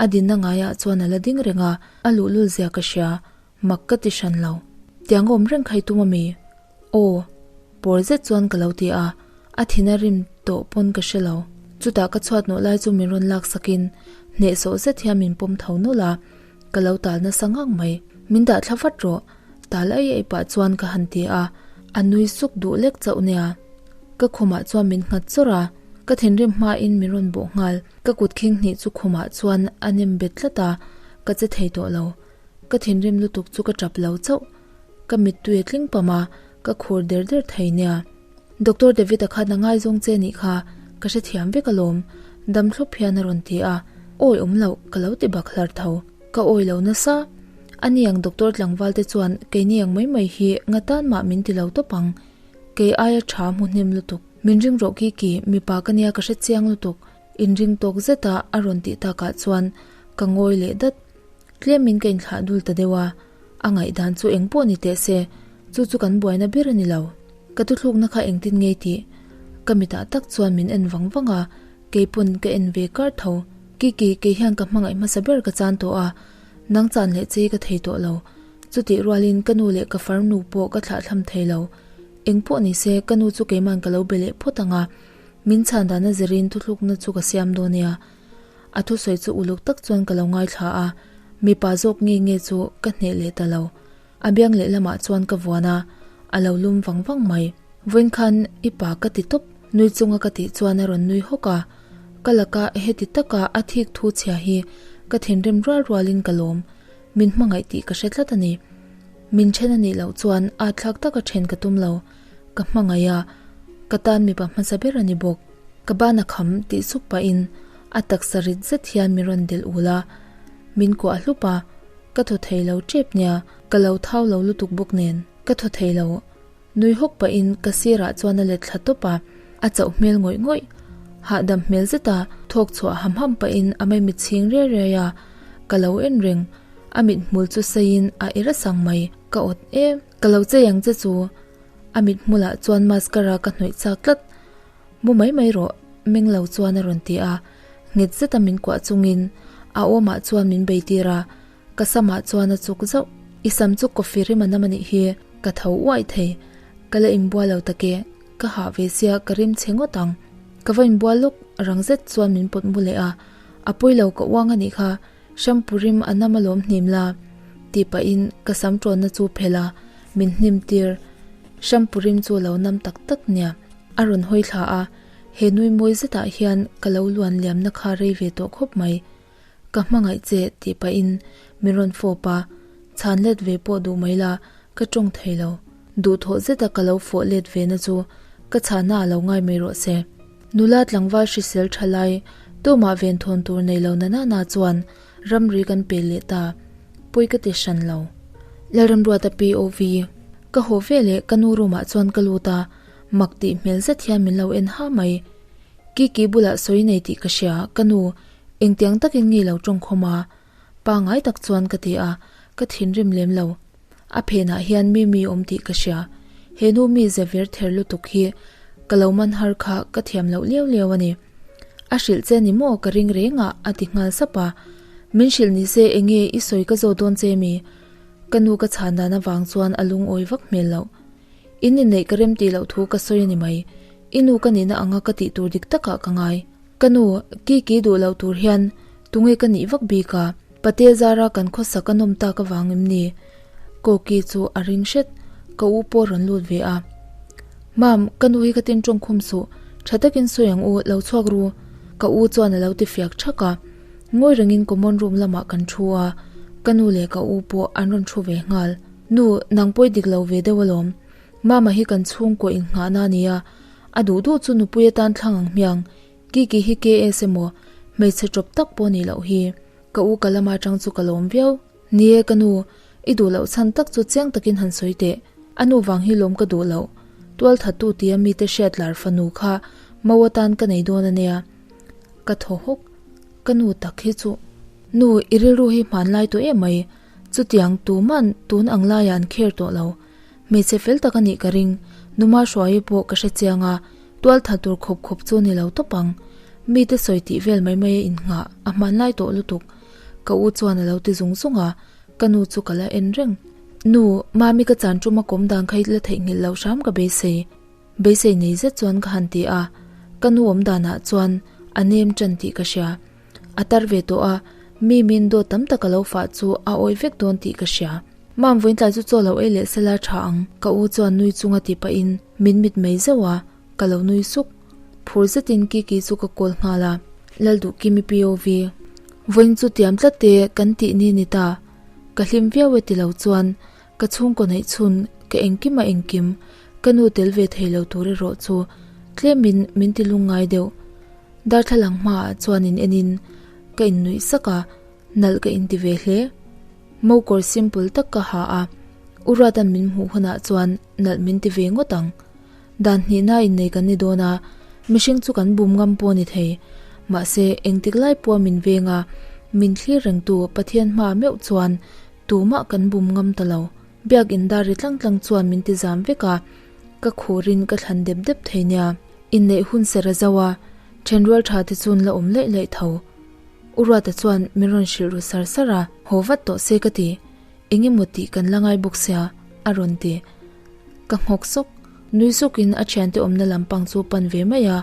a dinna ngaiah chuan a la ding reng a, a luhlul zia ka hria. Mak ka ti hran lo. Tiang awm reng kha i tum ami? Aw. Pawr zet chuan ka lo ti a, a thin a rim tawh pawn ka hre lo. Chutah ka chhuat nawh lai chu min rawn lak sakin hnehsawh zet hian min pawm tho nawlh a, ka lo tal nasa ngang mai. Min dah thla vat rawh, tal ai ai pah chuan ka han ti a, a nui suk duh lek chauh nia. Ka khumah chuan min nghat chawrh a, ka thinrim hmain min rawn bawh nghal. Ka kut khing hnih chu khumah chuan a nem bet tlat a, ka che thei tawh lo. Ka thinrim lutuk chu ka tap lo chauh. Ka mittui a tling pam a, ka khur der der thei nia. Doctor David-a khan a ngaizawng che nih kha, ka hrethiam vek alawm, dam thlawp hian a rawn ti a. Awi awm loh, ka lo ti bak hlar tho. Ka awi lo nasa. Ani ang doctor tlangval te chuan keini ang mai mai hi nga tan mah min ti lo tawp ang. Kei aia tha hmu hnem lutuk. Min ring rawh Kiki, mipa ka nia ka hrechiang lutuk. Inring tawk zeta a rawn tih takah chuan ka ngawi leh dat. Tlemin ka inthlah dul ta deuh a, a ngaihdan chu eng pawh ni teh se, chu chu kan buaina ber a ni lo. Ka thuthlukna kha engtin ngei tih? Ka mitah tak chuan min en vang vang a, kei pawn ka en ve kar tho. Kiki, kei hian ka hmangaih hmasa ber ka chan tawh a, nang chan leh chei ka thei tawh lo. Chutih rualin ka nu leh ka farnu pawh ka thlahthlam thei lo. Eng pawh ni se, ka nu chu keiman ka lo be leh phawt ang a, min chhan dana zirin thuthlukna chu ka siam dawn nia. A thusawi chu uluk tak chuan ka lo ngaithla a, mipa zawk nge nge chu ka hneh leh ta lo. A biang lehlamah chuan ka vuan a, a lo lum vang vang mai. Vawiin khan i pa ka ti tawp, nui chunga ka tih chuan a rawn nui hawk a. Ka laka heti taka a thik thu chhia hi ka thinrim rual rualin ka lawm. Min hmangaih tih ka hre tlat a ni. Min then a nih loh chuan at thlak taka then ka tum lo. Ka hmangaih a, ka tan mipa hmasa ber a ni bawk. Ka ban a kham tih sup pahin a taksa rit zet hian min rawn delh ul a, min kuah hlup a, ka thaw thei lo tep nia, ka lo thau lo lutuk bawk nen ka thaw thei lo. Nui hawk pahin ka sirah chuan a let thla tawp a, a chauh hmel ngawih ngawih. Hahdam hmel zeta thawk chhuah ham ham pahin a maimit chhing riai riai a, ka lo en reng. A mithmul chu seiin a era sang mai, ka awt em. Ka lo chei ang che chu. A mithmulah chuan mascara ka hnawih chak tlat. Mu mai mai rawh, meng lo chuan a rawn ti a, nghet zeta min kuah chungin a awmah chuan min bei tir a, ka samah chuan a chuk zauh. I sam chu coffee rim a nam a nih hi, ka tho uaih thei. Ka la inbual lo tak e, ka hah ve sia ka rim chhe ngawt ang. Ka va inbual lawk, rang zet chuan min pawt mu leh a, a pawi lo ka uang a nih kha, shampoo rim a nam alawm hnim la, tih pahin ka sam tawnna chu phelh a, min hnim tir. Shampoo rim chu a lo nam tak tak nia. A rawn hawi thla a, he nui mawi zetah hian ka lo luan liamna kha rei ve tawh khawp mai. Ka hmangaih che tih pahin min rawn fawp a, chhan let ve pawh duh mai la, ka tawng thei lo. Duhthawh zeta ka lo fawh let ve na chu ka chhahna a lo ngai mai rawh se. Nula tlangval hrisel tha lai tumah venthawn tur nei lo na nana chuan ramri kan pe leh ta, pawi ka ti hran lo. Lalramruata POV, Ka haw ve leh ka nu room ah chuan ka lut a, mak tih hmel zet hian min lo en ha mai. Kiki bulah sawi nei tih ka hria, ka nu engtiang takin nge lo tawngkhawm a? Pangai tak chuan ka ti a, ka thinrim lem lo. A phenah hian mi mi awm tih ka hria. He nu mi ze vir ther lutuk hi ka lo man har kha ka thiam loh liau liau a ni. A hrilh che ni maw ka ring reng a, a ti nghal sap a. Min hrilh ni se enge i sawi ka zawt dawn che mi? Ka nu ka chhan dan avang chuan a lungawi vak hmel loh. In inneih ka rem tih loh thu ka sawi a ni mai. I nu ka nihna anga ka tih tur dik takah ka ngai. Ka nu, Kiki duh loh tur hian tunge ka nih vak bik a? Pate zara kan khawsak a nawm tak avang em ni? Koki chu a ring hret, ka u pawh rawn lut ve a. Mam, ka nu hi ka tin tawng khum suh, tha takin sawi ang u, lo chhuak ru. Ka u chuan a lo ti fiak thak a. Ngawi rengin common room lamah kan thu a, ka nu leh ka u pawh an rawn thu ve nghal. Nu, nang pawi dik lo ve deuh alawm. Mama hi kan chhungkaw innghahna a nia, a duh duh chu nupui atan thlang ang hmiang, Kiki hi KS emaw, hmeichhe tawp tak pawh nih loh hi. Ka u ka lama atang chu ka lawm viau. Ni e ka nu, i duh loh chhan tak chu chiang takin han sawi teh. A nu vang hi lawm ka duh loh. Tual thattu tia mite hriat lar fanu kha mo atan ka nei dawn a nia. Ka thaw hawk. Ka nu tak hi chu. Nu, i rilru hi hmanlai tawh em mai. Chutiang tuman tun ang laiah an kher tawh lo. Hmeichhe fel tak a nih ka ring, Numa Hruaii pawh ka hre chiang a, tual tha tur khawp khawp chu ni lo tawp ang. Mite sawi tih vel mai mai a innghah, a hmanlai tawh lutuk. Ka u chuan a lo ti zung zung a, ka nu chu ka la en reng. Nu, Mami ka chan tum a kawm dan kha i la theihnghilh loh hram ka beisei. Beisei nei zet chuan ka han ti a, ka nu awm danah chuan a nem tan tih ka hria. A tar ve tawh a, mi min dawt tam tak a lo fah chu a awih vek dawn tih ka hria. Mam vawiintlai chu chaw lo ei leh sela tha ang, ka u chuan nui chunga ti pahin min mit mai zauh a, ka lo nui suk. Phur zetin Kiki chu ka call nghal a, Lalduhkimi POV. Vawiin chu tiam tlat te kan tih ni ni ta, ka hlim viau e ti lo chuan ka chhungkaw neih chhun ka engkim a engkim, ka nu tel ve thei lo tur erawh chu tlemin min ti lungngai deuh. Darthlalang hmaah chuan in enin ka innuih sak a, nalh ka inti ve hle. Mo kawr simple tak ka ha a, U Ruata'n min hmuh hunah chuan nalh min ti ve ngawt ang. Dan hnihna innei kan ni dawn a, mihring chu kan bum ngam pawh a ni thei. Mahse, engtik lai pawha min veng a, min thlir rengtu Pathian hmaah meuh chuan tumah kan bum ngam ta lo. Biak in dar ri tlang tlang chuan min ti zam vek a, ka khurin ka thlan dep dep thei nia. Inneih hun ser a zauh a, thenrual tha te chuan la awm laih laih tho. U Ruata chuan min rawn hrilh ru sar sar a, haw vat tawh se ka ti, eng emaw tih kan la ngai bawk sia, a rawn ti. Ka nghawk sawk, nui sawkin a thiante awmna lampang chu pan ve mai a,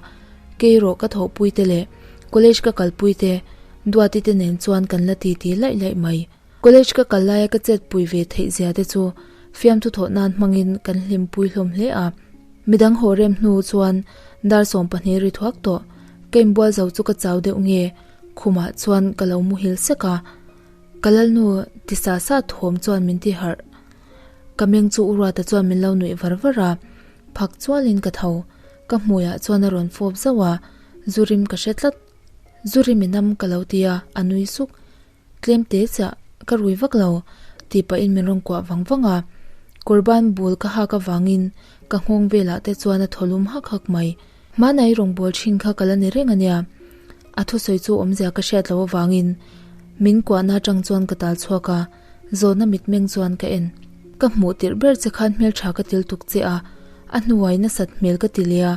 kei rawh ka thawhpui te leh college ka kalpui te, Duati te nen chuan kan la ti ti laih laih mai. College ka kal laia ka chetpui ve theih zia te chu fiamthu thawh nan hmangin kan hlimpui hlawm hle a. Midang haw rem hnu chuan dar 12 ri thuak tawh. Ka inbual zo chu ka chau deuh nge khumah chuan ka lo muhil sek a. Ka lalnu ti sa sa thawm chuan min ti harh. Ka meng chu u Ruata chuan min lo nuih var var a. Phak chualin ka tho. Ka hmuiah chuan a rawn fawp zauh a. Zu rim ka hre tlat. Zu rim i nam ka lo ti a, a nui suk. Tlem te chiah ka rui vak lo tih pahin min rawn kuah vang vang a, Qurban bul ka hak avangin ka nghawng velah te chuan a thaw lum hak hak mai. Hmanai rawngbâwl thin kha ka la ni reng a nia. A thusawi chu awmzia ka hriat loh avangin min kuahna atang chuan ka tal chhuak a, zawhna mitmeng chuan ka en. Ka hmuh tirh ber che khan hmeltha ka til tuk che a, a hnuai nasat hmel ka ti leh a,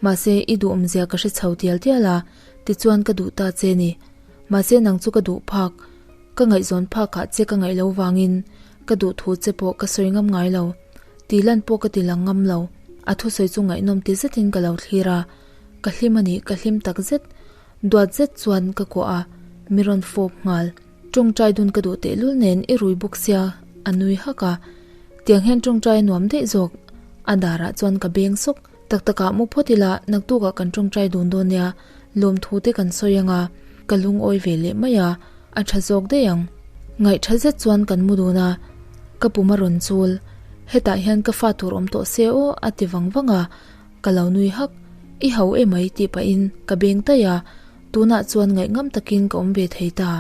mahse i duh awmzia ka hre chho tial tial a, tichuan ka duh ta che ni. Mahse nang chu ka duh phak, ka ngaihzawn phakah che ka ngaih lo vangin ka duh thu che pawh ka sawi ngam ngai lo. Tih lan pawh ka ti lang ngam lo. A thusawi chu ngaihnawm ti zetin ka lo thlir a, ka hlim a ni, ka hlim tak zet. Duat zet chuan ka kuah a, mi rawn fawp nghal. Tawngtai dun ka duh tehlul nen i rui bawk sia, a nui hak a. Tiang hian tawngtai a nuam daih zawk. A darah chuan ka beng sawk. Tak takah mu phawt ila, naktukah kan tawngtai dun dawn nia, lawmthu te kan sawi anga, ka lungawi ve leh mai a, a tha zawk daih ang. Ngaihtha zet chuan kan mu dun a, ka pum a rawn chul. Hetah hian ka fa tur awm tawh se aw, a ti vang vang a, ka lo nui hak. I ho emai tih pahin ka beng taih a, tunah chuan ngaihngam takin ka awm ve thei ta.